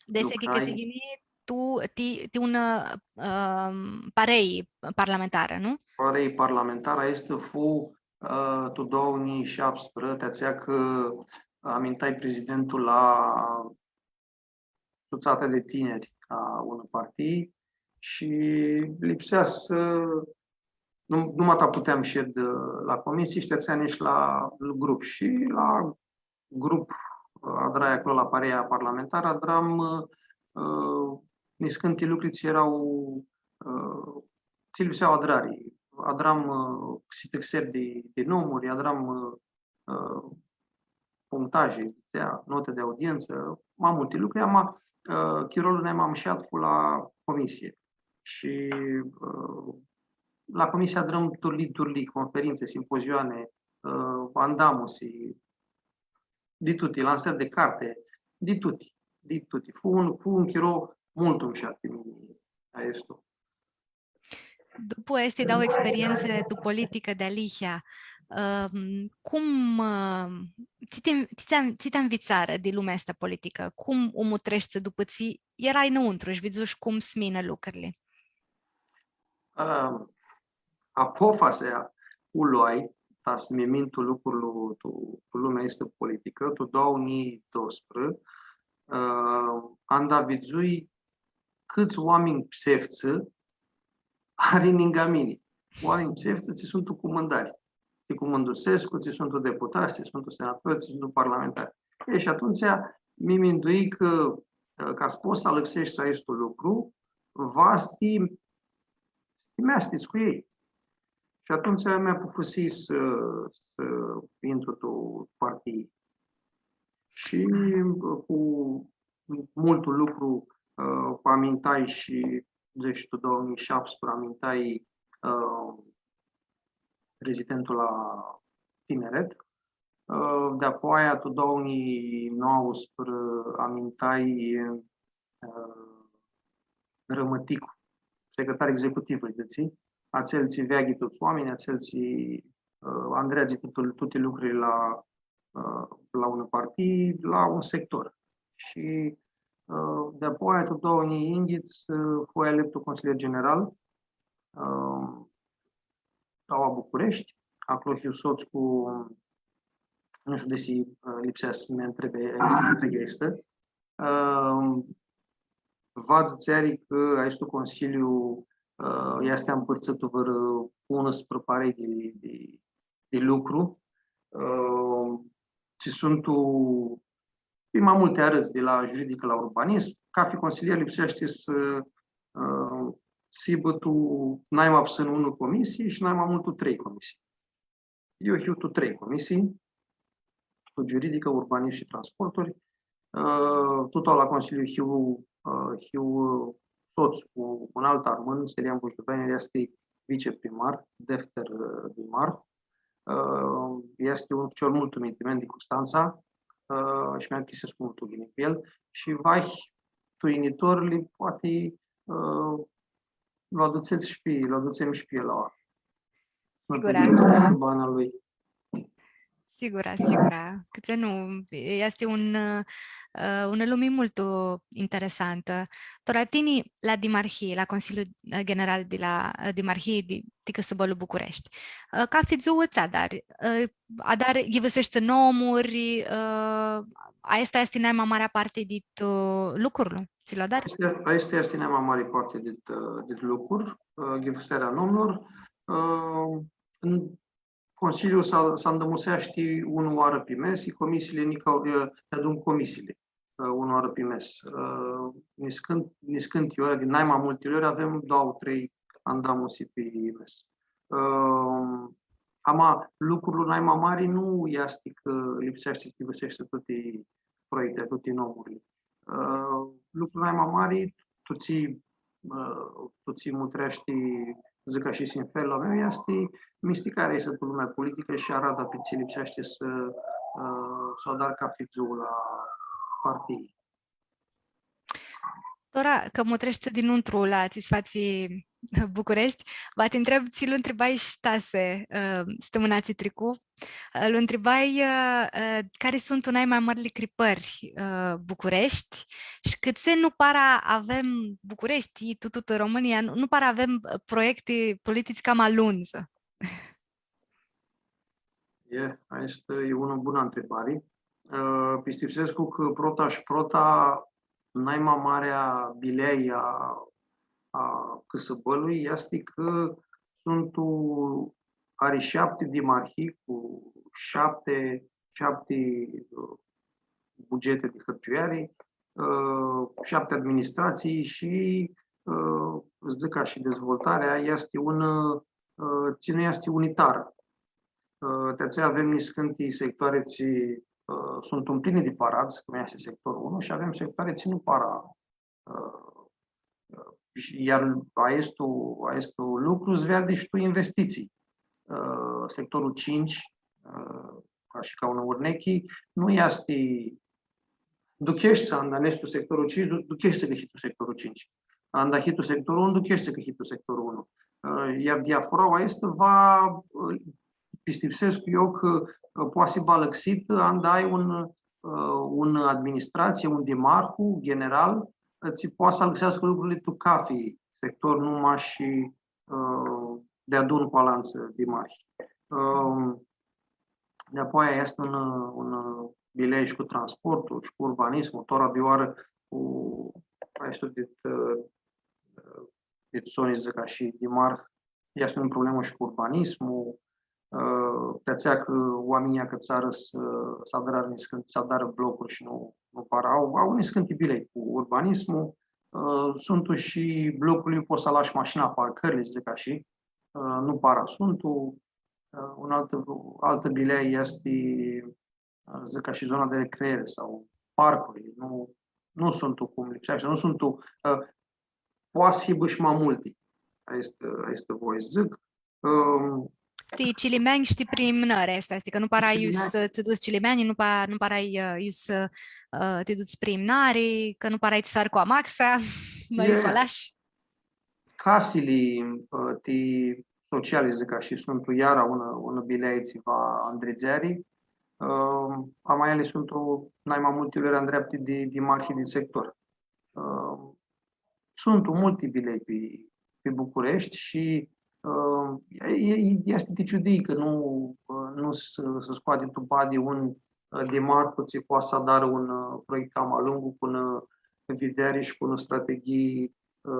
desi achicãsish ghini tu, ti, ti unã, ã, parei parlamentarã, nu? Parei parlamentarã, aestã fu, ã, tu doauã njilji shaptisprã, ti atsea cã amintai prezidentul la sutsata di tiniri a unã partii shi lipsea s-, nu, numata puteam s-shed la comisii, shi ti atsea nesh la grup. Shi la grup, adrai aclo la pareia parlamentarã, adram, ã, niscãnti lucri tsi eara, ã, tsi lipsea adrari. Adram, ã, sitãxeri di, di nomuri, adram, ã, ã, punctaje, dzãtsea, note di audientsã, ma multi lucri, ama, ã, chirolu nai ma mushat fu la comisie. Shi, ã, la comisie adrãm turlii, turlii, conferintsi, simpozioane, ã, andamusi, di tuti, lansãri di carti, di tuti, di tuti. Fu un, fu un chiro multu mushat pi mini aestu. Dupu aesti dauã experientsi tu politicã dealihea, ãm, cum, ãm, tsi ti, tsi ti, tsi ti nvitsarã di lumea aestã politicã? Cum u mutreshti dupã tsi erai nãuntru shi vidzushi cum s-minã lucrili? Ãm, apofasea u loai, ta s-mi min tu lucrul, tu, tu lumea aestã politicã, tu doauã njilji doisprã, ãm, anda vidzui cãts oaminj pseftsã ari ningã mini. Oaminj pseftsã tsi suntu cumãndari. Tsi cumãndusescu, tsi suntu deputats, tsi suntu senatori, tsi suntu parlamentari. E, shi atumtsea mi minduii cã, ã, ca s-pots s-alãxeshti aestu lucru, va s-ti, s-ti meastits cu elj. Shi atumtsea mi apufãsii s-, s-intru tu partii. Shi, ã, cu multu lucru, ã, amintai shi, dzãc, tu doauã njilji shaptisprãdzatsi amintai, ã, prezidentul la tineret. Ã, di-apoaia, tu doauã njilji nauãsprãdzatsi, amintai, ã, Rămăticu, secretar executiv, lji dzãtsi, atsel tsi veaghi tuts oaminjlji, atsel tsi, ã, andreadzi tuti, tuti lucrili la, ã, la unã partii, la un sector. Shi, ã, di-apoaia, tu doauã njilji yinghits, ã, fui aleptu consilier general, ã, la Bucureshti, aclo hiu sots cu, nu shtiu desi, ã, lipsea s-mi ntrebi, easti, easti. Ã, va dzãtseari cã aestu consiliu, ã, easti ampãrtsãtu vãrã unãsprã parei di, di, di lucru, ã, tsi suntu pi ma multi arãdz, di la juridicã la urbanism, cafi consilier lipseashti s-, ã, s-hibã tu nai ma psãn unã comisii shi nai ma multu trei comisii. Eu hiu tu trei comisii, tu juridicã, urbanism shi transporturi. Ã, tut la Consiliu hiu, ã, hiu, ã, sots cu un altu armãn, Stelian Bujduvean, el easti viceprimar, defter, ã, primar. Ã, easti un ficior multu mintimen di Custantsa, ã, shi mi-anchisescu multu ghini cu el. Shi vahi tu yinitorli, poati, ã, lu adutsets shi pi, lu adutsem shi pi el la bana lui. Sigura, sigura. Cãtse nu, easti un, ã, unã lumi multu interesantã. Tora tini, la dimarhii, la Consiliul, ã, General di la, ã, dimarhii di, di cãsãbãlu Bucureshti. Ã, cafi dzuã tsi adari, ã, adari, ghivãseshti nomuri, ã, aestã easti nai ma marea parti di tu lucrul, tsi lu adari? Aestã, aestã easti nai ma marea parti di, ã, di lucru, ã, ghivãsearea nomurlor. Ã, în Consiliul s-a-, s-andãmuseashti unã oarã pi mes, shi comisiile nica, ã, deadun comisiile, ã, unã oarã pi mes. Ã, niscãnti, niscãnti ori, di nai ma multi ori, avem doauã, trei andamusi pi mes. Ã, ama, lucrul nai ma mari nu easti cã lipseashti s-ghivãseshti tuti proiectili, tuti nomurli. Ã, lucrul nai ma mari, tu tsi, ã, tu tsi mutreashti, dzãc ashi, sinferlu a meu, easti misticarea aestã tu lumea politicã shi arada pi tsi lipseashti s-, ã, s-u adari cafi dzuã la partii. Tora, cã mutreshti dinuntru la tsi s-fatsi Bucureshti, va ti ntreb, tsi lu ntribai shi Tase, ã, stãmãna tsi tricu, Ã, lu ntribai, ã, ã, cari suntu nai ma mãrli cripãri, ã, Bucureshti, shi cãtse nu para avem Bucureshti, i tu tutã Romãnia, nu, nu para avem, ã, proiecti politici cama alundzã. E, aestã e unã bunã ntribari. Ã, pistipsescu cã prota shi prota, nai ma marea bilei a, a cãsãbãlui easti cã suntu, ari shapti dimarhii cu shapti, shapti, ã, bugete di hãrgiueari, ã, shapti administratsii shi, ã, dzãc ca shi dezvoltarea easti unã, ã, tsi nu easti unitarã. Ã, ti atsea avem niscãnti sectoare tsi, ã, suntu mplini di paradz, cum easti sectorul unu, shi avem sectoare tsi nu para, ã, ã, shi iar aestu, aestu lucru s-veadi shi tu investitsii. Ã, sectorul cinci, ã, ca shi ca unã urnechi, nu easti, ducheshti s-, anda nu eshti tu sectorul cinci, du-, ducheshti cã hii tu sectorul cinci. Anda hii tu sectorul unu, ducheshti cã hii tu sectorul unu. Ã, iar diafuraua aestã va, ã, pistipsescu eu cã, ã, poati s-hibã alãxitã, anda ai un, ã, un administratsii, un dimarhu, general, ã, tsi poati s-alãxeascã lucrurli tu cafi sector, nu mash, ã, deadun cu alantsã dimarhi. Ã, di-apoia easti un, un bilei shi cu transportul shi cu urbanismul, tora di oarã cu aestu dit, ã, dit soni, dzãc ashi, dimarh, easti un problemã shi cu urbanismul, ã, ti atsea cã oaminjlji acãtsarã s-, s-adarã niscãnti, s-adarã blocuri shi nu, nu para, au, au niscãnti bilei cu urbanismul, ã, suntu shi blocurli, pots s-alashi mashina, parcãrli, dzãc ashi, ã, nu para suntu, ã, un altã, altã bilea easti ã, dzãc ca shi zona de recreere sau parcuri, nu, nu suntu cum lipseashti, nu suntu, ã, poati s-hibã shi ma multi. Aestã, aestã voi s-dzãc. Ã, ti cilimeanj shi ti priimnãri, aestã easti, cã nu para iu s-tsã duts cilimeanj, nu pa-, nu para iu s-, ã, ti duts priimnãri, cã nu para tsi s-ari cu amaxa, nu ai iu s-u alash. Casili, ã, ti sociali, dzãc ashi, suntu iara unã, unã bilei tsi va andridzeari. Ã, ama eali suntu nai ma multi ori andreapti di, di dimarhi di sector. Ã, suntu multi bilei pi, pi Bucureshti shi, ã, e, e, easti ti ciudii cã nu, ã, nu s-, s-scoati tu padi un, ã, dimarhu tsi poati s-adarã un, ã, proiect cama lungu cu unã videri shi cu unã strateghii, ã,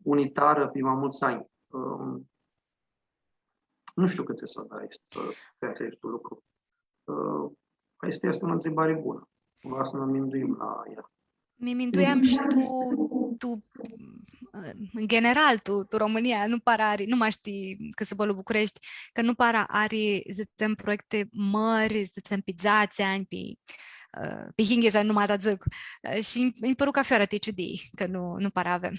unitarã pi ma multsã anj. Ã, nu shtiu cãtse s-da aestu, cãtse aestu lucru. Ã, aestã easti unã ntribari bunã. Va s-nã minduim la ea. Mi minduiam shi tu, tu, ã, în general, tu, tu România, nu para ari, nu mash ti cãsãbãlu Bucureshti, cã nu para ari, dzãtsem, proiecte mãri, dzãtsem, pi dzatsi anj, pi, ã, pi yinghits anj, nu ma ta dzãc. Ã, shi nji, nji pãru ca feara ti ciudii, cã nu, nu para avem.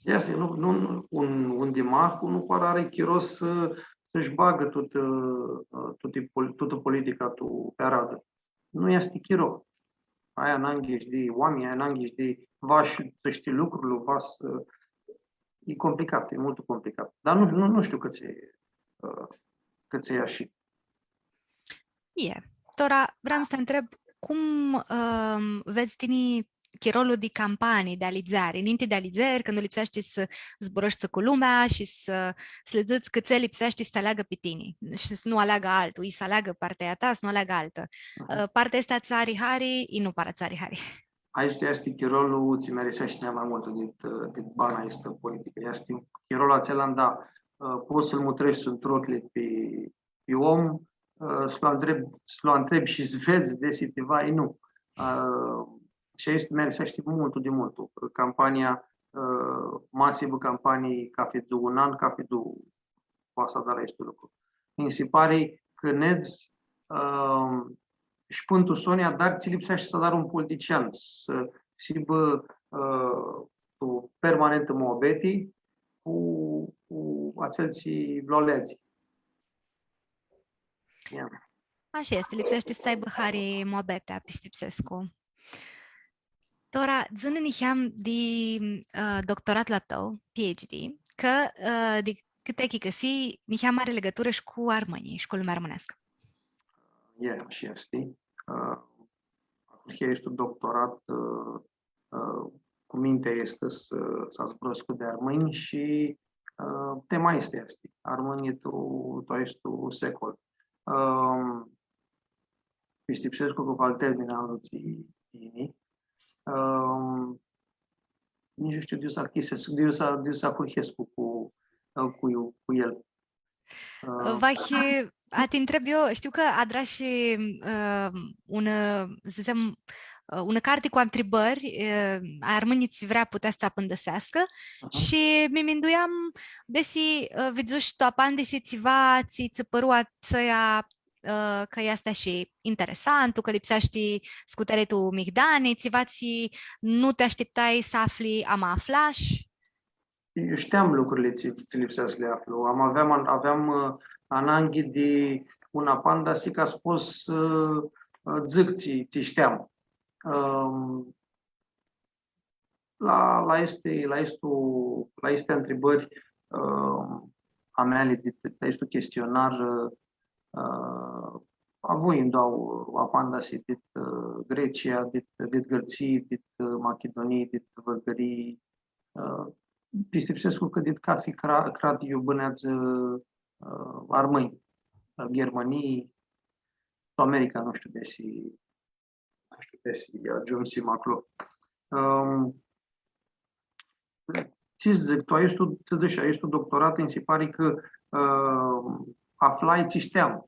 Easti, nu, nu, un, un dimarhu nu para ari chiro s-, s-shi bagã tutã, ã, tuti pol-, tutã politica tu, pi aradã. Nu easti chiro. Ai ananghi shi di oaminj, ai ananghi shi di, va s-shtii lucrul, va s-, e complicat, e multu complicat. Dar nu, nu, nu shtiu cãtse, ã, cãtse e ashi. E. Tora, vream s-ti ntreb, cum, ãm, vedz tini chirolu di campanii, di alidzeri, ninti di alidzeri, cãndu lipseashti s-zburãshti cu lumea shi s-, s-lã dzãts cãtse lipseashti s-ti aleagã pi tini shi s-nu aleagã altu, i s-aleagã partea ta, s-nu aleagã altã. Aha. Ã, partea aestã tsã ari hari, i nu para tsã ari hari. Aestu easti chirolu tsi mi ariseashti nai ma multu dit, dit bana aestã politicã. Easti chirolu atsel anda, ã, pots s-lu mutreshti tu oclji pi, pi om, ã, s-lu antreb-, s-lu antrebi shi s-vedz desi ti va, i nu. Ã, shi aestã mi ariseashti multu di multu. Campania, ã, ma s-hibã campanii cathi dzuã, un an, cathi dzuã poati s-adarã aestu lucru. Nji si pari cã nedz, ãm, shi pãn tu soni, dar tsi lipseashti s-adarã un politician, s-, s-hibã, ã, tu permanentã muabeti cu, cu atsel tsi lu aledzi. Ia. Ashi easti, lipseashti s-aibã hari muabetea, pistipsescu. Tora, dzã-nã niheam di, ã, doctoratlu a tãu, PhD, cã, ã, di cãti achicãsii, niheam ari ligãturã shi cu armãnjlji shi cu lumea armãneascã. E, ashi easti. Ã, ahurhii aestu doctorat, ã, ã, cu mintea easti s-, s-zburãscu di armãnj shi, ã, tema easti, easti armãnjlji tu, tu aestu secol. Ãm, pistipsescu cã va-l termin anlu tsi yini. Ãm, nitsi nu shtiu di iu s-achicãsescu, di iu s-, di iu s-ahurhescu cu, cu, cu el. Ã, va, a ti ntreb eu, shtiu cã adrash, ã, unã, s-dzãtsem, ã, unã carti cu ntribãri, ã, armãnjlji tsi vrea putea s-tsã apãndãseascã. Aha. Shi mi minduiam desi, ã, vidzush tu apandisi tsiva tsi tsã pãru atsea, ã, cã easti shi interesantu, cã lipseashti scuteari tu migdani, tsiva tsi nu ti ashtiptai s-afli, ama aflash? Eu shteam lucrurli tsi, tsi lipsea s-li aflu. Am, aveam, aveam, ã, ananghi di unã apandisi ca s-pot s-, ã, dzãc tsi, tsi shteam. Ãm, la, la aesti, la aestu, la aesti ntribãri, ãm, a meali di, di aestu chestionar, ã, avui ndauã apandisi dit, ã, Grecia, dit, dit Gãrtsii, dit, ã, Machidunii, dit Vãrgãrii, ã, pistipsescu cã dit cathi cra-, crat iu bãneadzã, ã, armãnj, ã, Ghirmãnii, tu America, nu shtiu desi, nu shtiu desi agiumsim aclo. Ãm, tsi dzãc, tu aestu, tsi dzãts, aestu doctorat, nji si pari cã, ã, aflai tsi shteam.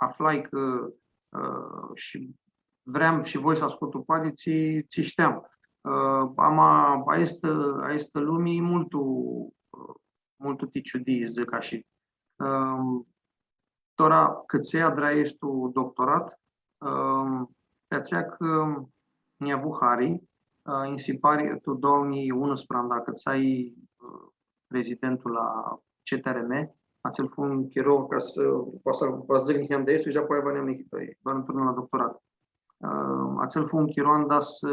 Aflai cã, ã, shi vream shi voi s-ascultu poati tsi, tsi shteam. Ã, ama aestã, aestã lumi e multu, ã, multu ti ciudii, dzãc ashi. Ãm, tora, cãtse adrai aestu doctorat, Ãm, ti atsea cã nj-avu hari, ã, nji si pari, tu doauã njilji unsprãdzatsi, acãtsai, ã, prezidentul la C T R M, atsel fu un chiro ca s-, poati s-, poati s-dzãc niheam di aestã shi apoi va nã, va nã turnãm la doctorat. Ã, atsel fu un chiro anda s-,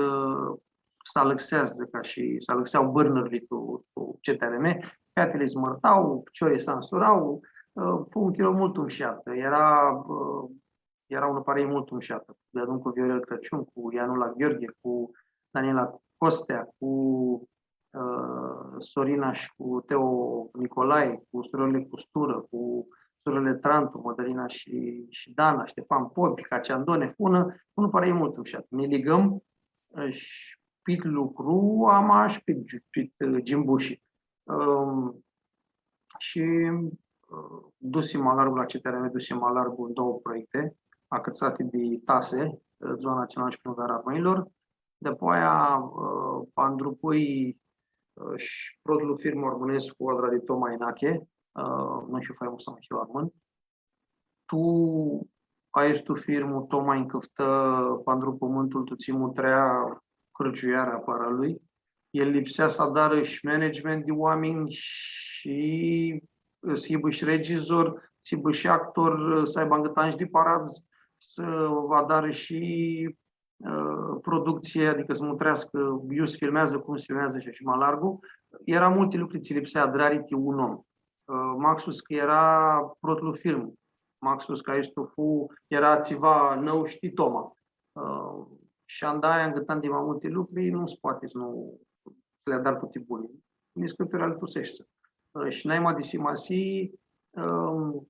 s-alãxea, dzãc ashi, s-alãxea bãrnurli tu, tu C T R M, featili s-mãrtau, ficiorlji s-ansurau, ã, fu un chiro multu mushat. Eara, ã, eara unã parei multu mushatã. Deadun cu Viorel Crãciun, cu Ianula Gheorghe, cu Daniela Costea, cu, ã, Sorina shi cu Teo Nicolae, cu surãrli Custurã, cu surãrli Trantu, Madalina shi, shi Dana, Ștefan Popi, Caci Andone, fu unã, fu unã parei multu mushatã. Nã ligãm, ã, shi pit lucru, ama shi pit, pit, ã, gimbushi. Ãm, shi, ã, dusim ma largu la C T R M, dusim ma largu doauã proiecte, acãtsati di TASE, ã, Dzua Natsionalã shi Primuveara Armãnjlor. Dapoaia, ã, andrupãi, ã, shi protlu filmu armãnescu, Adra di Toma Enache, ã, Nu hiu faimos, ama hiu armãn. Tu aestu filmu, Toma nj-cãftã, pandru pãmãntul, tu tsi mutrea cãrgiuirea a paralui. El lipsea s-adarã shi management di oaminj shi s-hibã shi regizor, s-hibã shi actor, s-aibã angãtanj di paradz, s-adarã shi, ã, productsie, adicã s-mutreascã iu s-filmeadzã, cum s-filmeadzã shi ashi ma largu. Eara multi lucri tsi lipsea adrari ti un om. Ã, maxus cã eara protlu film, maxus cã aestu fu, eara tsiva nãu, shtii, Toma. Ã, shi anda ai angãtan di ma multi lucri, nu s-poati s-nu li adari tuti buni. Niscãnti ori alãtuseshti. Ã, shi naima di simasii, ãm,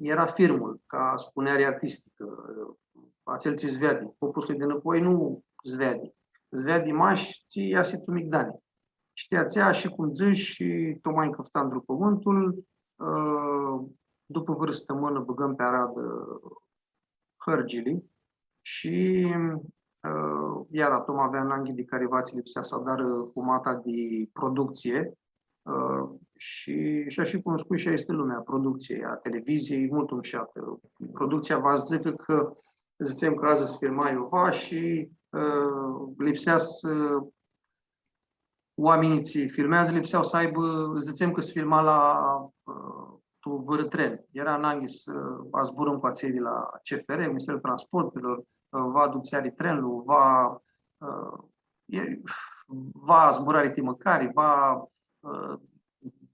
eara filmul, ca spuneari artisticã, atsel tsi s-veadi. Popuslu di nãpoi nu s-veadi. S-veadi mash tsi easi tu migdani. Shi ti atsea, shi cum dzãsh, shi Toma nj-cãftã andrupãmãntul, ã, dupã vãrã stãmãnã bãgãm pi aradã hãrgili shi, ã, iara Toma avea ananghi di cariva tsi lipsea s-adarã cumata di productsie, ã, shi, shi ashi cum spui, shi aestã lumea a productsiei, a televiziei, e multu mushatã. Productsia va s-dzãcã cã, dzãtsem cã adzã s-filma iuva shi, ã, lipsea s-, oaminjlji tsi filmeadzã lipsea s-aibã, dzãtsem cã s-filma la, ã, tu vãrã tren. Eara ananghi s-, ã, zburãm cu atselj di la C F R, Ministerul Transporturilor, ã, va adutseari trenlu, va, ã, e, va zburari ti mãcari, va, ã,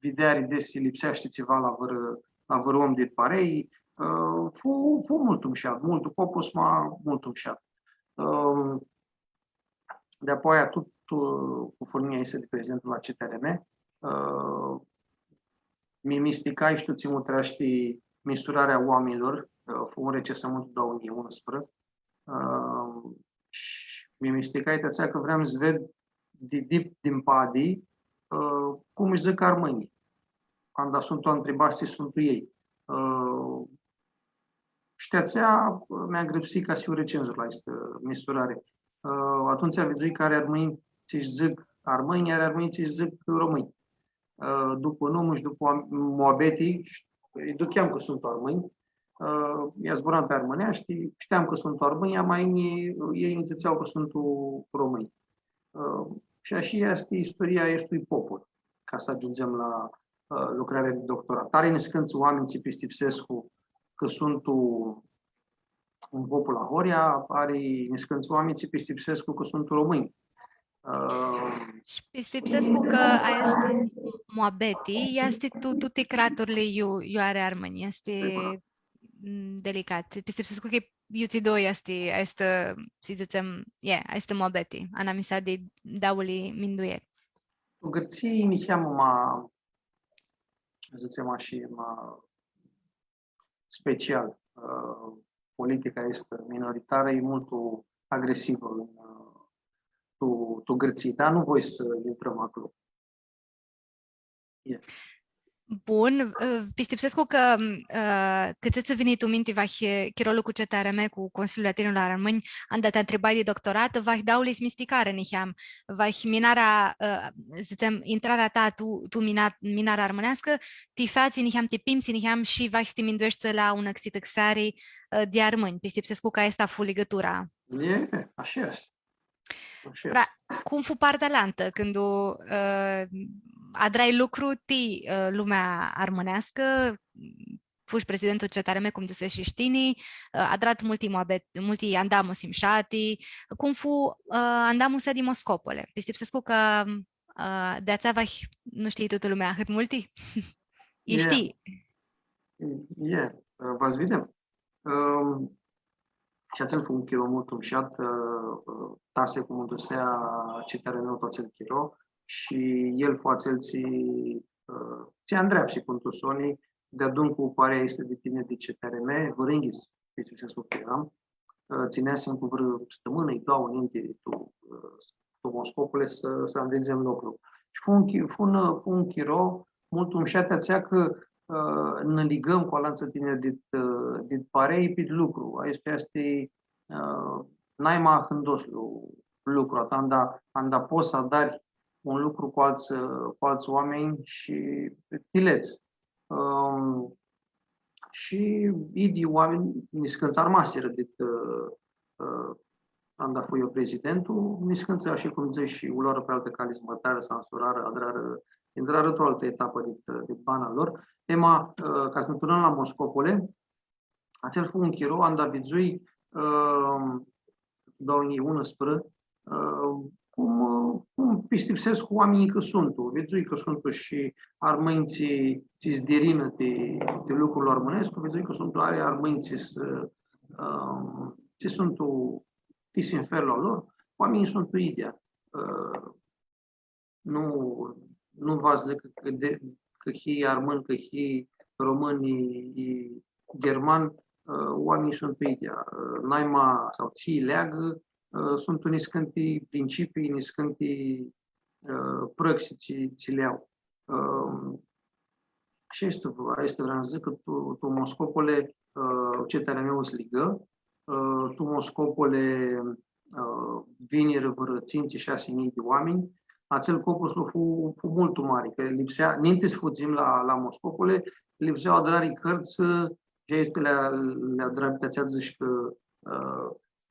videari desi lipseashti tsiva la vãrã, la vãrã om di parei. Ã, fu, fu multu mushat, multu copus, ma multu mushat. Ã, Dapoaia, tut, ã, cu furnjia aestã di prezidentul la C T R M, ã, mi misticai, shtiu, tsi mutreashti misurarea oaminjlor, ã, fu un recensãmãntu doauã njilji unsprã, ã, shi mi misticai ti atsea cã vream s-ved di, di, di mpadi, ã, cum sh-dzãc armãnjlji. Canda suntu ntribats tsi suntu elj. Ã, Shi ti atsea, mi agãrpsii ca s-hiu recenzor la aestã misurari. Ã, atumtsea vidzui cã ari armãnj tsi sh-dzãc armãnj, ari armãnj tsi sh-dzãc romãnj. Ã, dupã numã shi dupã muabeti, lji ducheam cã suntu armãnj. Ã, lj-zburam pi armãneashti, shteam cã suntu armãnj, ama elj, elj nji dzãtsea cã suntu romãnj. Ã, shi ashi easti istoria aestui popul, ca s-agiundzem la, ã, lucrarea di doctorat. Ari niscãntsã oaminj tsi pistipsescu cã suntu un popul ahoryea, ari niscãntsã oaminj tsi pistipsescu cã suntu romãnj. Ã, Shi pistipsescu cã aestã muabeti easti tu tuti craturli iu, iu ari armãnj. Easti, sigur, mm, delicat. Pistipsescu cã iutsido easti aestã, s-dzãtsem, e, aestã muabeti, anamisa di dauli minduieri. Tu Gãrtsii niheamã ma, dzãtsem ashi, ma special, ã, politica aestã minoritarã e multu agresivã tu, tu Gãrtsii, dar nu voi s-intrãm aclo. E. Bun, ã, pistipsescu cã, ã, cãtse tsã vini tu minti, vahi, chirolu cu C T R M, cu Consiliul a Tinirlor Armãnj, anda ti ntribai di doctorat, vahi, dauli s-misticarã niheam, vahi, minarea, ã, dzãtsem, intrarea ta tu, tu mina-, minarea armãneascã, ti featsi niheam, ti pimsi niheam shi vahi s-ti mindueshti la unã xitãxeari, ã, di armãnj. Pistipsescu cã aestã fu ligãtura. E, ashi easti. Ashi easti. Ora, cum fu partea alantã, cãndu, ã, adrai lucru ti, ã, lumea armãneascã, fushi prezidentul C T R M, cum dzãseshi shi tini, ã, adrat multi muabet-, multi andamusi mshati, cum fu, ã, andamusea di Moscopole? Pistipsescu cã, ã, di atsea vahi, nu shtii tutã lumea ahãt multi? E, shtii. E, ã, va s-videm. Ãm, shi atsel fu un chiro multu mushat, ã, ã, tasi cu mundusea C T R M-ul tu atsel chiro shi el fu atsel tsi, ã, tsi andreapsi pãn tu soni, deadun cu parea aestã di tiniri di C T R M, vãrã yinghits, pistipsescu cã earam, ã, tsã neasim cu vãrã stãmãnã, i doauã ninti tu, ã, tu Moscopole s-, s-anvidzem lucru. Shi fu un chi-, fu un, fu un chiro multu mushat, atsea cã, ã, nã ligãm cu alantsã tiniri dit, ã, dit parei pit lucru. Aestã easti, ã, naima ahãndos lu-, lucru, ata anda, anda pots s-adari un lucru cu altsã, cu altsã oaminj shi ti ledz. Ãm, shi idyi oaminj, niscãntsã armasirã dit, ã, ã, anda fui eu prezidentul, niscãntsã, ashi cum dzãts, shi u loarã pi altã cali, s-mãrtarã, s-ansurarã, adrarã, intrarã tu altã etapã dit, dit bana lor. Ema, ã, ca s-nã turnãm la Moscopole, atsel fu un chiro, anda vidzui, ã, doauã njilji unsprã, ã, cum, ã, cum pistipsescu oaminjlji cã suntu. Vidzui cã suntu shi armãnj tsi, tsi s-dirinã ti, ti lucrul armãnescu, vidzui cã suntu ari armãnj tsi s-, ã, tsi suntu ti sinferlu a lor, oaminjlji suntu idyea. Ã, nu, nu va s-dzãc cã di, cã hii armãn, cã hii romãn, i, i gherman, ã, oaminjlji suntu idyea. Ã, naima, sau tsi leagã, ã, suntu niscãnti principii, niscãnti, ã, prãxi tsi, tsi li au. Ã, shi aestã, aestã vream s-dzãc cã tu, tu Moscopole, ã, C T R M-ul s-ligã, ã, tu Moscopole, ã, vinirã vãrã tsintsi, shasi njilji di oaminj. Atsel copuslu fu, fu multu mari, cã lipsea, ninti s-fudzim la, la Moscopole, lipsea adrari cãrtsã, shi aestã li, li adrai, ti atsea dzãsh cã, ã,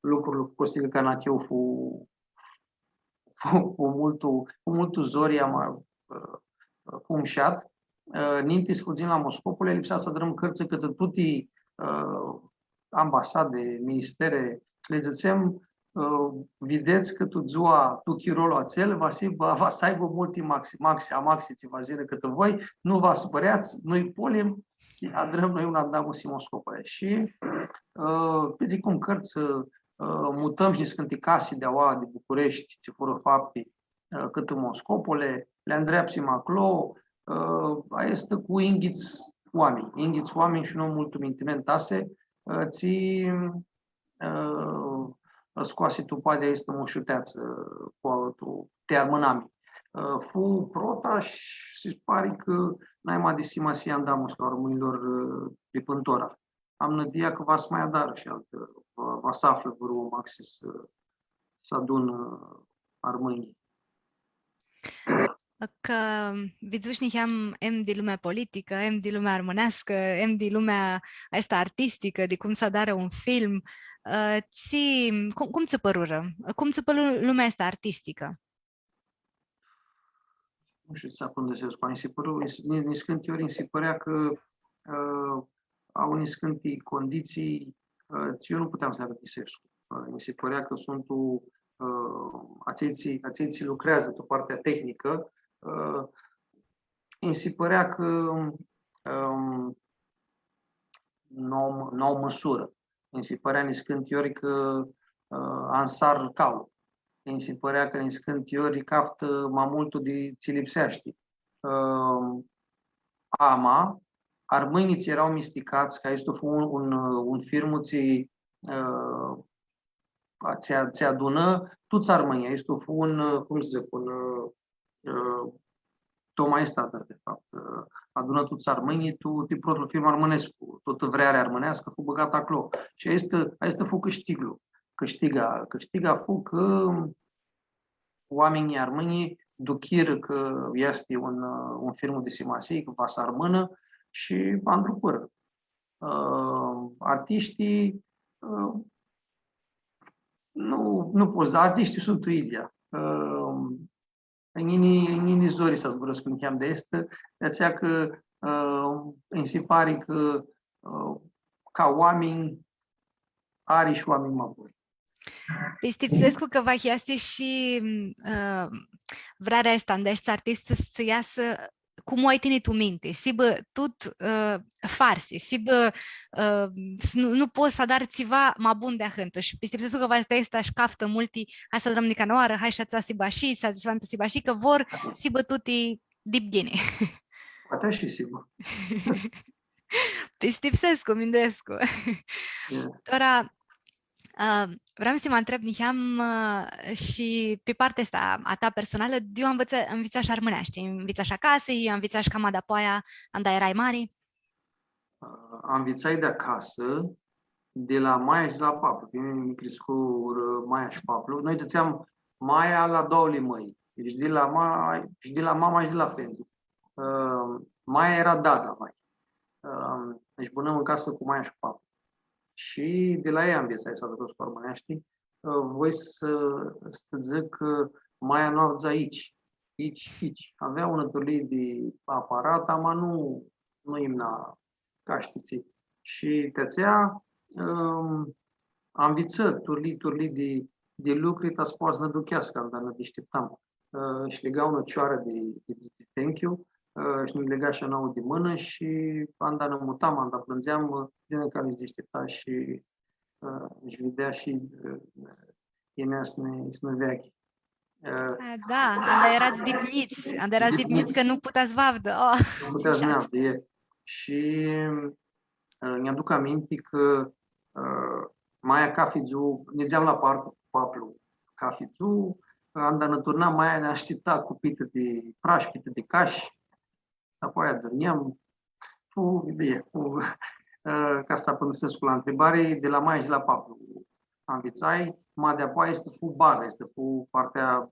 lucrul cu Costicã Canacheu fu, fu, fu multu, fu multu zori, ama, ã, fu mushat. Ã, ninti s-fudzim la Moscopole, lipsea s-adrãm cãrtsã cãtã tuti, ã, ambasade, ministere, shi lã dzãtsem, ã, videts cã tu dzua, tu chirolu atsel, va s-, va, va s-aibã multi maxi, maxi, amaxi, tsi va s-yinã cãtã voi, nu vã spãreats, nu-i polim, adrãm noi un andamusi Moscopole. Shi, ã, pi di cum cãrtsã, ã, mutãm shi niscãnti casi di aoa di Bucureshti, tsi furã fapti, ã, cãtã Moscopole, li andreapsim aclo, ã, aestã cu yinghits oaminj, yinghits oaminj shi un om multu mintimen tasi, ã, tsi, ã, scoasi tu padi aestã mushuteatsã, cu, tu, ti armãnami. Ã, fu prota shi si pari cã naima di simasii andamuslu a armãnjlor, ã, di pãn tora. Am nãdia cã va s-ma adarã shi altã, va, va s-aflã vãrã maxi s-, s-adunã armãnjlji. Cã vidzush niheam em di lumea politicã, em di lumea armãneascã, em di lumea aestã artisticã, di cum s-adarã un film. Ã, tsi, cum, cum tsã pãrurã? Cum tsã pãru lumea aestã artisticã? Nu shtiu tsi s-apãndisescu, nji si pãru, nji si, nji, niscãnti ori nji si pãrea cã, ã, au niscãnti conditsii, ã, tsi eu nu puteam s-li arãdisescu. Ã, nji si pãrea cã suntu, ã, atselj tsi, atselj tsi lucreadzã tu partea tehnicã, ã, nji si pãrea cã, ãm, nu au, nu au mãsurã. Nji si pãrea niscãnti ori cã, ã, ansar calu. Nji si pãrea cã niscãnti ori caftã ma multu di tsi lipseashti. Ãm, ama, armãnjlji tsi eara misticats, cã aestu fu un, un, un filmu tsi, ã, a, tsi, tsi adunã tuts armãnjlji. Aestu fu un, ã, cum s-dzãc, un, ã, ã, toma aestã, da, de fapt, ã, adunã tuts armãnjlji, tu, ti protlu film armãnescu, tutã vrearea armãneascã fu bãgatã aclo. Shi aestã, aestã fu cãshtiglu. Cãshtiga, cãshtiga fu cã oaminjlji armãnj duchirã cã easti un, un film di simasii, cã va s-armãnã shi andrupãrã. Ã, artishtii, ã, nu, nu pots, dar artishtii suntu idyea. Ã, nj-yini, nj-yini zori s-zburãscu niheam di aestã, di atsea cã, ã, nji si pari cã, ã, ca oaminj, ari shi oaminj ma buni. Pistipsescu cã va easti shi, ã, vrearea aestã, di aeshti artiști s-easã cum u ai tini tu minti, s-hibã tut, ã, farsi, s-hibã, ã, s-, nu, nu pots s-adari tsiva ma bun di ahãntu. Shi pistipsescu cã va easti ashi, caftã multi, hai s-adrãm nica nãoarã, hai shi atsea s-hibã shi, s-alantã s-hibã shi, cã vor s-hibã tuti dip ghini. Poati shi, sigur. Pistipsescu, minduescu. Ia. Tora, ã, vream s-ti ma ntreb niheam, ã, shi pi partea aestã a ta personalã, di iu anvitsã-, anvitsash armãneashti, anvitsash acasã, i anvitsash cama dapoaia, anda erai mari? Ã, anvitsai di acasã, di la maia shi di la paplu. Pi mini mi criscurã maia shi paplu. Noi dzãtseam maia la doauãli mãi. Deci di la ma-, shi di la mama shi di la fendi. Ã, maia eara dada mai. Ã, deci bãnãm tu casã cu maia shi cu paplu. Shi di la elj anvitsai s-zburãscu armãneashti. Ã, voi s-, s-dzãc cã maia nu avdza itsi, itsi, itsi. Avea unã turlii di aparat, ama nu, nu imna ca shtii tsi. Shi ti atsea, ãm, anvitsã turlii, turlii di, di lucri, ta s-poatã s-nã aducheascã, anda nã dishtiptam. Ã, shi lega unã cioarã di, di, di tenchiu, ã, shi nã lega shi a nauã di mãnã shi anda nã mutam, anda plãndzeam, ã, di unã cali s-dishtipta shi, ã, shi videa shi, ã, yinea s-nã, s-nã veaclji. Ã, a, da, anda earats dip njits, anda earats dip njits, dip njits, cã nu putea s-vã avdã. Oh, nu putea s-nã avdã, e. Shi, ã, nj-aduc aminti cã, ã, maia cafi dzuã, nidzeam la parcu cu paplu cafi dzuã, anda nã turnam, maia nã ashtipta cu pitã di prash, pitã di cash, apoia adurnjam, fu, di, fu, ã, ca s-apãndisescu la ntribari, di la maia shi di la paplu anvitsai, ma di-apoia aestã fu baza, aestã fu partea,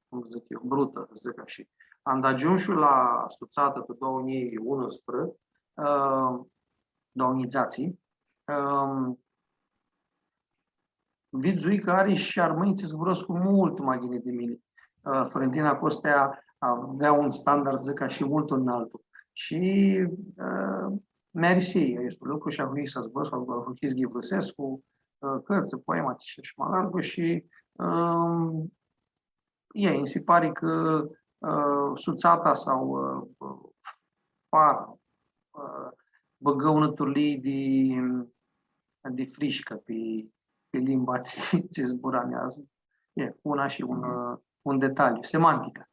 cum dzãc eu, brutã, dzãc ashi. Anda agiumshu la Sutsatã tu doauã njilji unsprã, ã, doauã njilji dzatsi, ã, vidzui cã ari shi armãnj tsi zburãscu multu ma ghini di mini. Ã, Florentina Costea avea un standard, dzãc ashi, multu analtu. Shi, ã, mi-arisi aestu lucru shi ahurhii s-zburãscu, ahurhii s-ghivãsescu, ã, cãrtsã, poemati shi, shi ma largu shi, ã, e, nji si pari cã, ã, Sutsata sau, ã, Fara, ã, bãgã unã turlii di, di frishcã pi, pi limba tsi, tsi zburam adzã. E, una shi un, ã, un detaliu, semantica.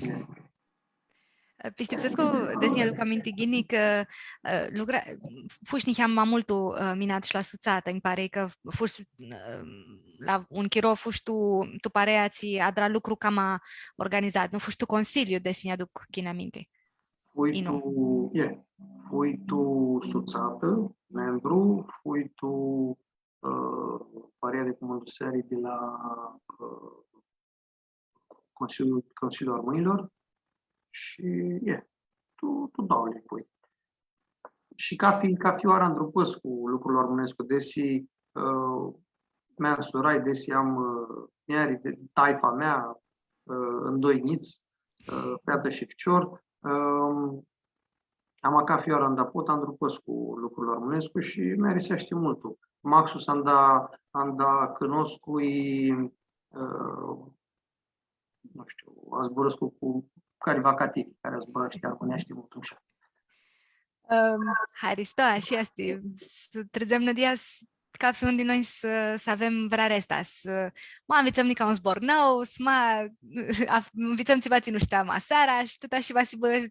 E. Pistipsescu, desi nj-aduc aminti ghini cã, ã, lucra-, fushi niheam ma multu, ã, minat shi la Sutsatã, nji pari cã fushi, ã, la un chiro fushi tu, tu parea tsi adra lucru cama organizat, nu? Fushi tu consiliu, desi nj-aduc ghini aminti. Fui tu, e, fui tu Sutsatã, membru, fui tu, ã, parea di cumãnduseari di la, ã, Consiliul, Consiliul Armãnjlor shi, e, tu, tu doauãli fui. Shi cafi, cafi oarã andrupãscu lucrul armãnescu, desi, ã, mi nsurai, desi am, ã, muljari, di, taifa mea, ã, am doi njits, ã, featã shi ficior, ã, ama cafi oarã anda pot, andrupãscu lucrul armãnescu shi mi ariseashti multu. Maxus anda, anda cãnoscu i, ã, nu shtiu, zburãscu cu cariva ca tini, cari zburashti armãneashti multu mushat. Ãm, haristo, ashi easti. S-trãdzem nãdia s-, cafi un di noi s-, s-avem vrearea aestã, s-, ma anvitsãm nica un zbor nãu, s-, ma af-, anvitsãm tsiva tsi nu shteam aseara shi tut ashi va s-hibã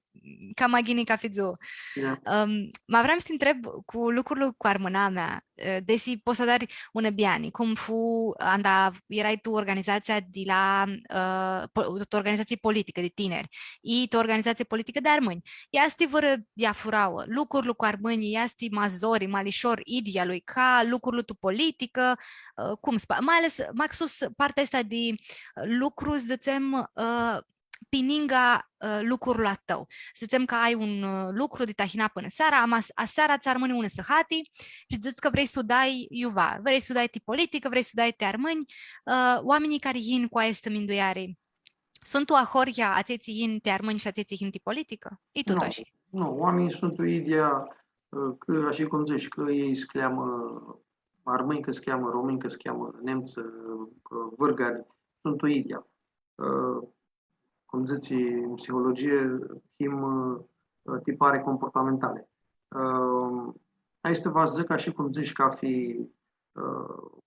cama ghini cafi dzuã. Da. Ãm, ma vream s-ti ntreb cu lucrul cu armãnamea, ã, desi pots s-adari unã biani, cum fu, anda erai tu organizatsia di la, ã, po-, tu organizatsii politicã di tiniri, i tu organizatsii politicã di armãnj. Easti vãrã diafurauã? Lucrul cu armãnjlji easti ma zori, ma lishor, idyea lui, ca lucrul tu politicã, ã, cum spa-, mai ales, maxus partea aestã di, ã, lucru, dzãtsem, ã, pi ningã, ã, lucrul a tãu. Dzãtsem cã ai un, ã, lucru di tahina pãnã seara, ama s-, aseara tsã armãni unã sãhati shi dzãts cã vrei s-u dai iuva, vrei s-u dai ti politicã, vrei s-u dai ti armãnj, ã, oaminjlji cari yin cu aestã mindueari, suntu ahoryea atselj tsi yin ti armãnj shi atselj tsi yin ti politicã? E tut ashi. Nu, oaminjlji suntu idyea, ã, cã, ashi cum dzãts, cã elj s-cljamã armãnj, cã s-cljamã romãnj, cã s-cljamã nemtsã, ã, vãrgari, suntu idyea. Ã, cum dzãts, în psihologie, him, ã, tipare comportamentale. Ã, aestã va s-dzãc, ashi cum dzãts, cafi, ã,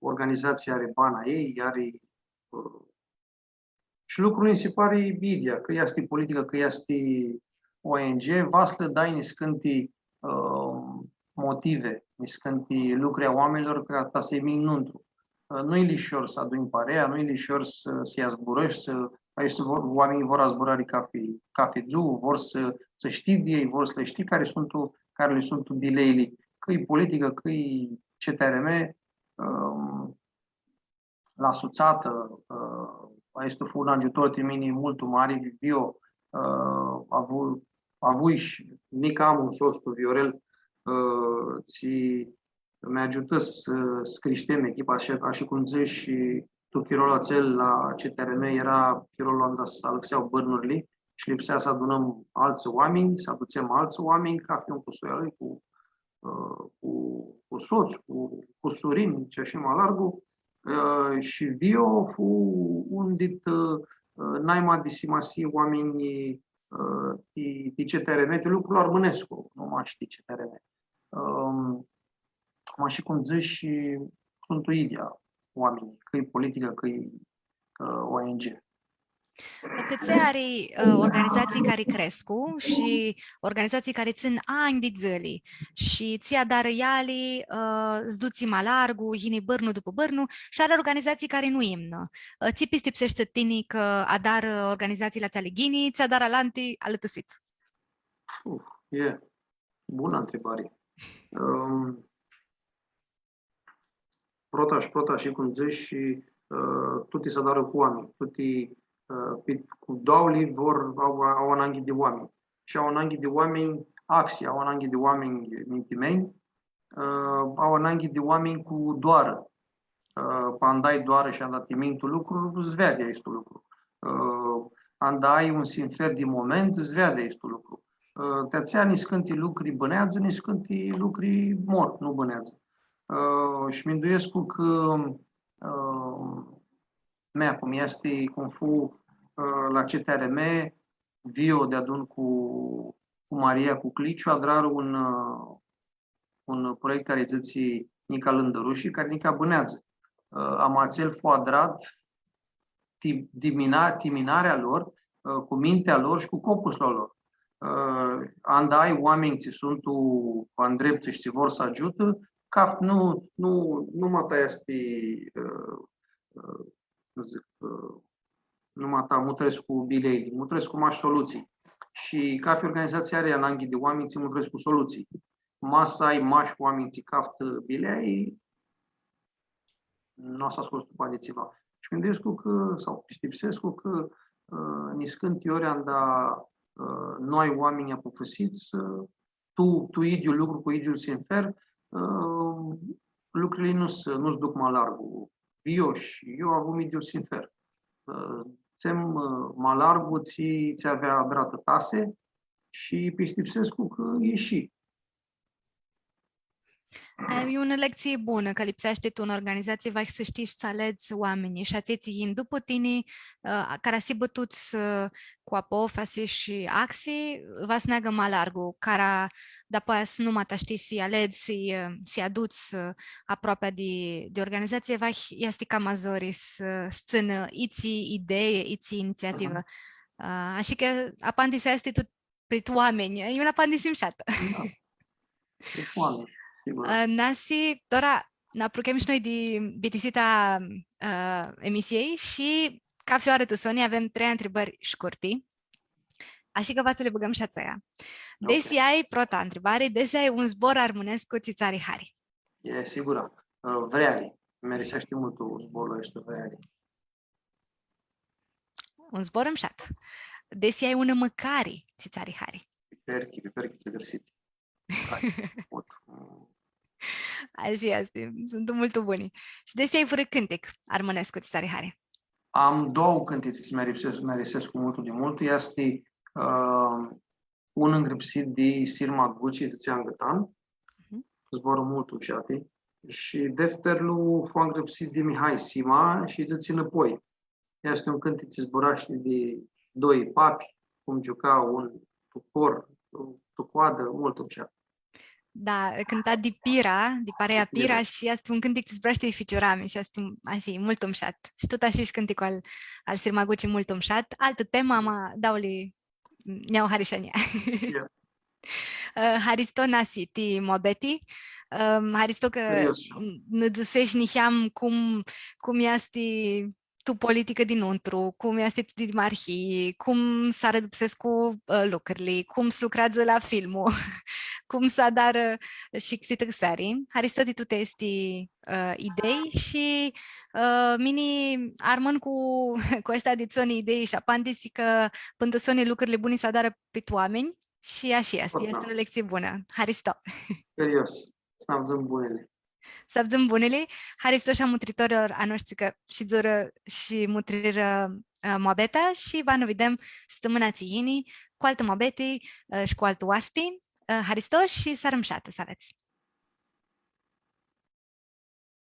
organizatsii ari bana ei, ari, ã, shi lucrul nji si pari idyea, cã easti politicã, cã easti O N G, va s-lã dai niscãnti, ã, motive, niscãnti lucri a oaminjlor ca ta s-minj nuntru. Ã, nu-i lishor s-adunj parea, nu-i lishor s-, s-lji zburãshti, s-, aeshti vor, oaminjlji vor zburari cafi, cafi dzuã, vor s-, s-shtii di elj, vor s-lã shtii cari suntu, cari lã suntu bileili, cã-i politicã, cã-i C T R M, ã, la Sutsatã, ã, aestu fu un agiutor ti mini multu mari, Vio, ã, avu-, avui shi nica am un sots cu Viorel, ã, tsi mi agiutã s-, s-crishtem echipa, ashi, ashi cum dzãts shi tu chirolu atsel la C T R M eara chirolu anda s-alãxea bãrnurli shi lipsea s-adunãm altsã oaminj, s-adutsem altsã oaminj, cafi un cu soia lui, cu ã, cu, cu sots, cu, cu cusurinj shi ashi ma largu, ã, shi Vio fu un dit, ã, naima di simasii oaminj, ã, ti, ti C T R M, ti lucrul armãnescu, nu mash ti C T R M. Ã, ma shi cum dzãts, suntu idyea oaminjlji, cã-i politicã, cã-i ã, O N G. Cãtse ari, ã, organizatsii cari crescu shi organizatsii cari tsãn anj di dzãli shi tsi adarã eali, ã, s-dutsi ma largu, yini bãrnu dupã bãrnu, shi ari organizatsii cari nu imnã. Ã, tsi pistipseshti tini cã adarã organizatsiili atseali ghini, tsi adarã alanti alãtãsit? Uf, e bunã ntribari. Ãm, prota shi prota, shi cum dzãts, shi, ã, tuti s-adarã cu oaminj, tuti, ã, pi, cu doauli vor, au, au ananghi di oaminj. Shi au ananghi di oaminj axi, au ananghi di oaminj mintimenj, ã, au ananghi di oaminj cu doarã. Ã, anda ai doarã shi anda ti minj tu lucru, s-veadi aestu lucru. Ã, anda ai un sinfer di moment, s-veadi aestu lucru. Ã, ti atsea niscãnti lucri bãneadzã, niscãnti lucri mor, nu bãneadzã. Ã, shi minduescu cã, ã, mea, cum easti, cum fu, ã, la C T R M, Vio deadun cu, cu Maria Cucliciu, adrarã un, ã, un proiect cari dzãtsi Nica Lãndãrushi, cari nica bãneadzã. Ã, ama atsel fu adrat ti, di mina-, ti minarea lor, ã, cu mintea lor shi cu copuslu a lor. Ã, anda ai oaminj tsi suntu andreptsã shi tsi vor s-agiutã, caftu, nu, nu, nu ma ta easti, ã, ã, cum dzãc, ã, nu ma ta mutrescu bileili, mutrescu mash solutsii. Shi cafi organizatsii ari ananghi di oaminj tsi mutrescu solutsii. Ma s-ai mash oaminj tsi caftã bilei, nu va s-scots tu padi tsiva. Shi minduescu cã, sau pistipsescu cã, ã, niscãnti ori anda, ã, nu ai oaminj apufãsits, ã, tu, tu idyiul lucru cu idyiul sinfer, ã, lucrili nu s-, nu s-duc ma largu. Vio shi eu avum idyiul sinfer. Ã, tsem, ã, ma largu tsi, tsi avea adratã Tase shi pistipsescu cã ishi. E, e unã lectsii bunã, cã lipseashti tu unã organizatsii, va s-shtii s-aledz oaminjlji shi atselj tsi yin dupã tini, ã, cara s-hibã tuts, ã, cu apofasi shi axi, va s-neagã ma largu, cara dapoaia s-, nu ma ta shtii s-lji aledz, s-lji, ã, s-lji aduts, ã, aproapea di, di organizatsii, va easti cama zori s-, s-tsãnã itsi idei, itsi initsiativã. Aha. Ã, ashi cã apandisea easti tu prit oaminj. E unã apandisi mushatã. Da. Prit oaminj. Sigur. Ã, Nasi, tora nã apruchem shi noi di bitisita, ã, emisiei shi, cafi oarã tu soni, avem trei ntribãri shcurti. Ashi cã va s-li bãgãm shi atseia. Ok. Desi ai, prota ntribari, desi ai un zbor armãnescu tsi ts-ari hari? E, sigura. Ã, vreari. Mi ariseashti multu zborlu aestu, vreari. Un zbor mushat. Desi ai unã mãcari tsi ts-ari hari? Piperchi, piperchi tsãgãrsiti. Hai, pot. Ashi easti, suntu multu buni. Shi desi ai vãrã cãntic armãnescu tsi ts-ari hari? Am doauã cãntitsi tsi mi-arisescu, mi-arisescu multu di multu. Easti, ã, un ngrãpsit di Sirma Guci, dzãtsea Ngãtan, mhm, zboarã multu mushati. Shi defterlu fu ngrãpsit di Mihai Sima shi dzãtsi Nãpoi. Easti un cãntic tsi zburashti di doi papi, cum giuca un tu cor, tu, tu coadã, multu mushat. Da, cãntat di Pira, di parea Pira. Pira, shi easti un cãntic tsi zburashti di ficiurami shi easti, ashi, multu mushat. Shi tut ashi shi cãnticlu al, al Sirma Guci, multu mushat. Altã temã, ma, dauli nj-au hari shi a njia. Ia. Ã, haristo, Nasi, ti muabeti. Ãm, haristo cã, serios, n-, nã dzãseshi niheam cum, cum easti tu politicã dinãuntru, cum easti tu dimarhii, cum s-arãdãpsescu, ã, lucrili, cum s-lucreadzã la filmu, cum s-adarã shi xitãxeari. Haristo ti tuti aesti ã, idei shi, ã, mini armãn cu, cu aestã di soni idei shi apandisi cã pãn tu soni lucrili buni s-adarã pit oaminj shi ashi easti, easti unã lectsii bunã. Haristo! Serios, s-avdzãm bunili. S-avdzãm bunili, haristo shi a mutritorlor a noshtri cã shidzurã shi mutrirã, ã, muabeta shi va nã videm stãmãna tsi yini cu altã muabeti, ã, shi cu altu oaspi. Ã, haristo shi searã mushatã s-avets!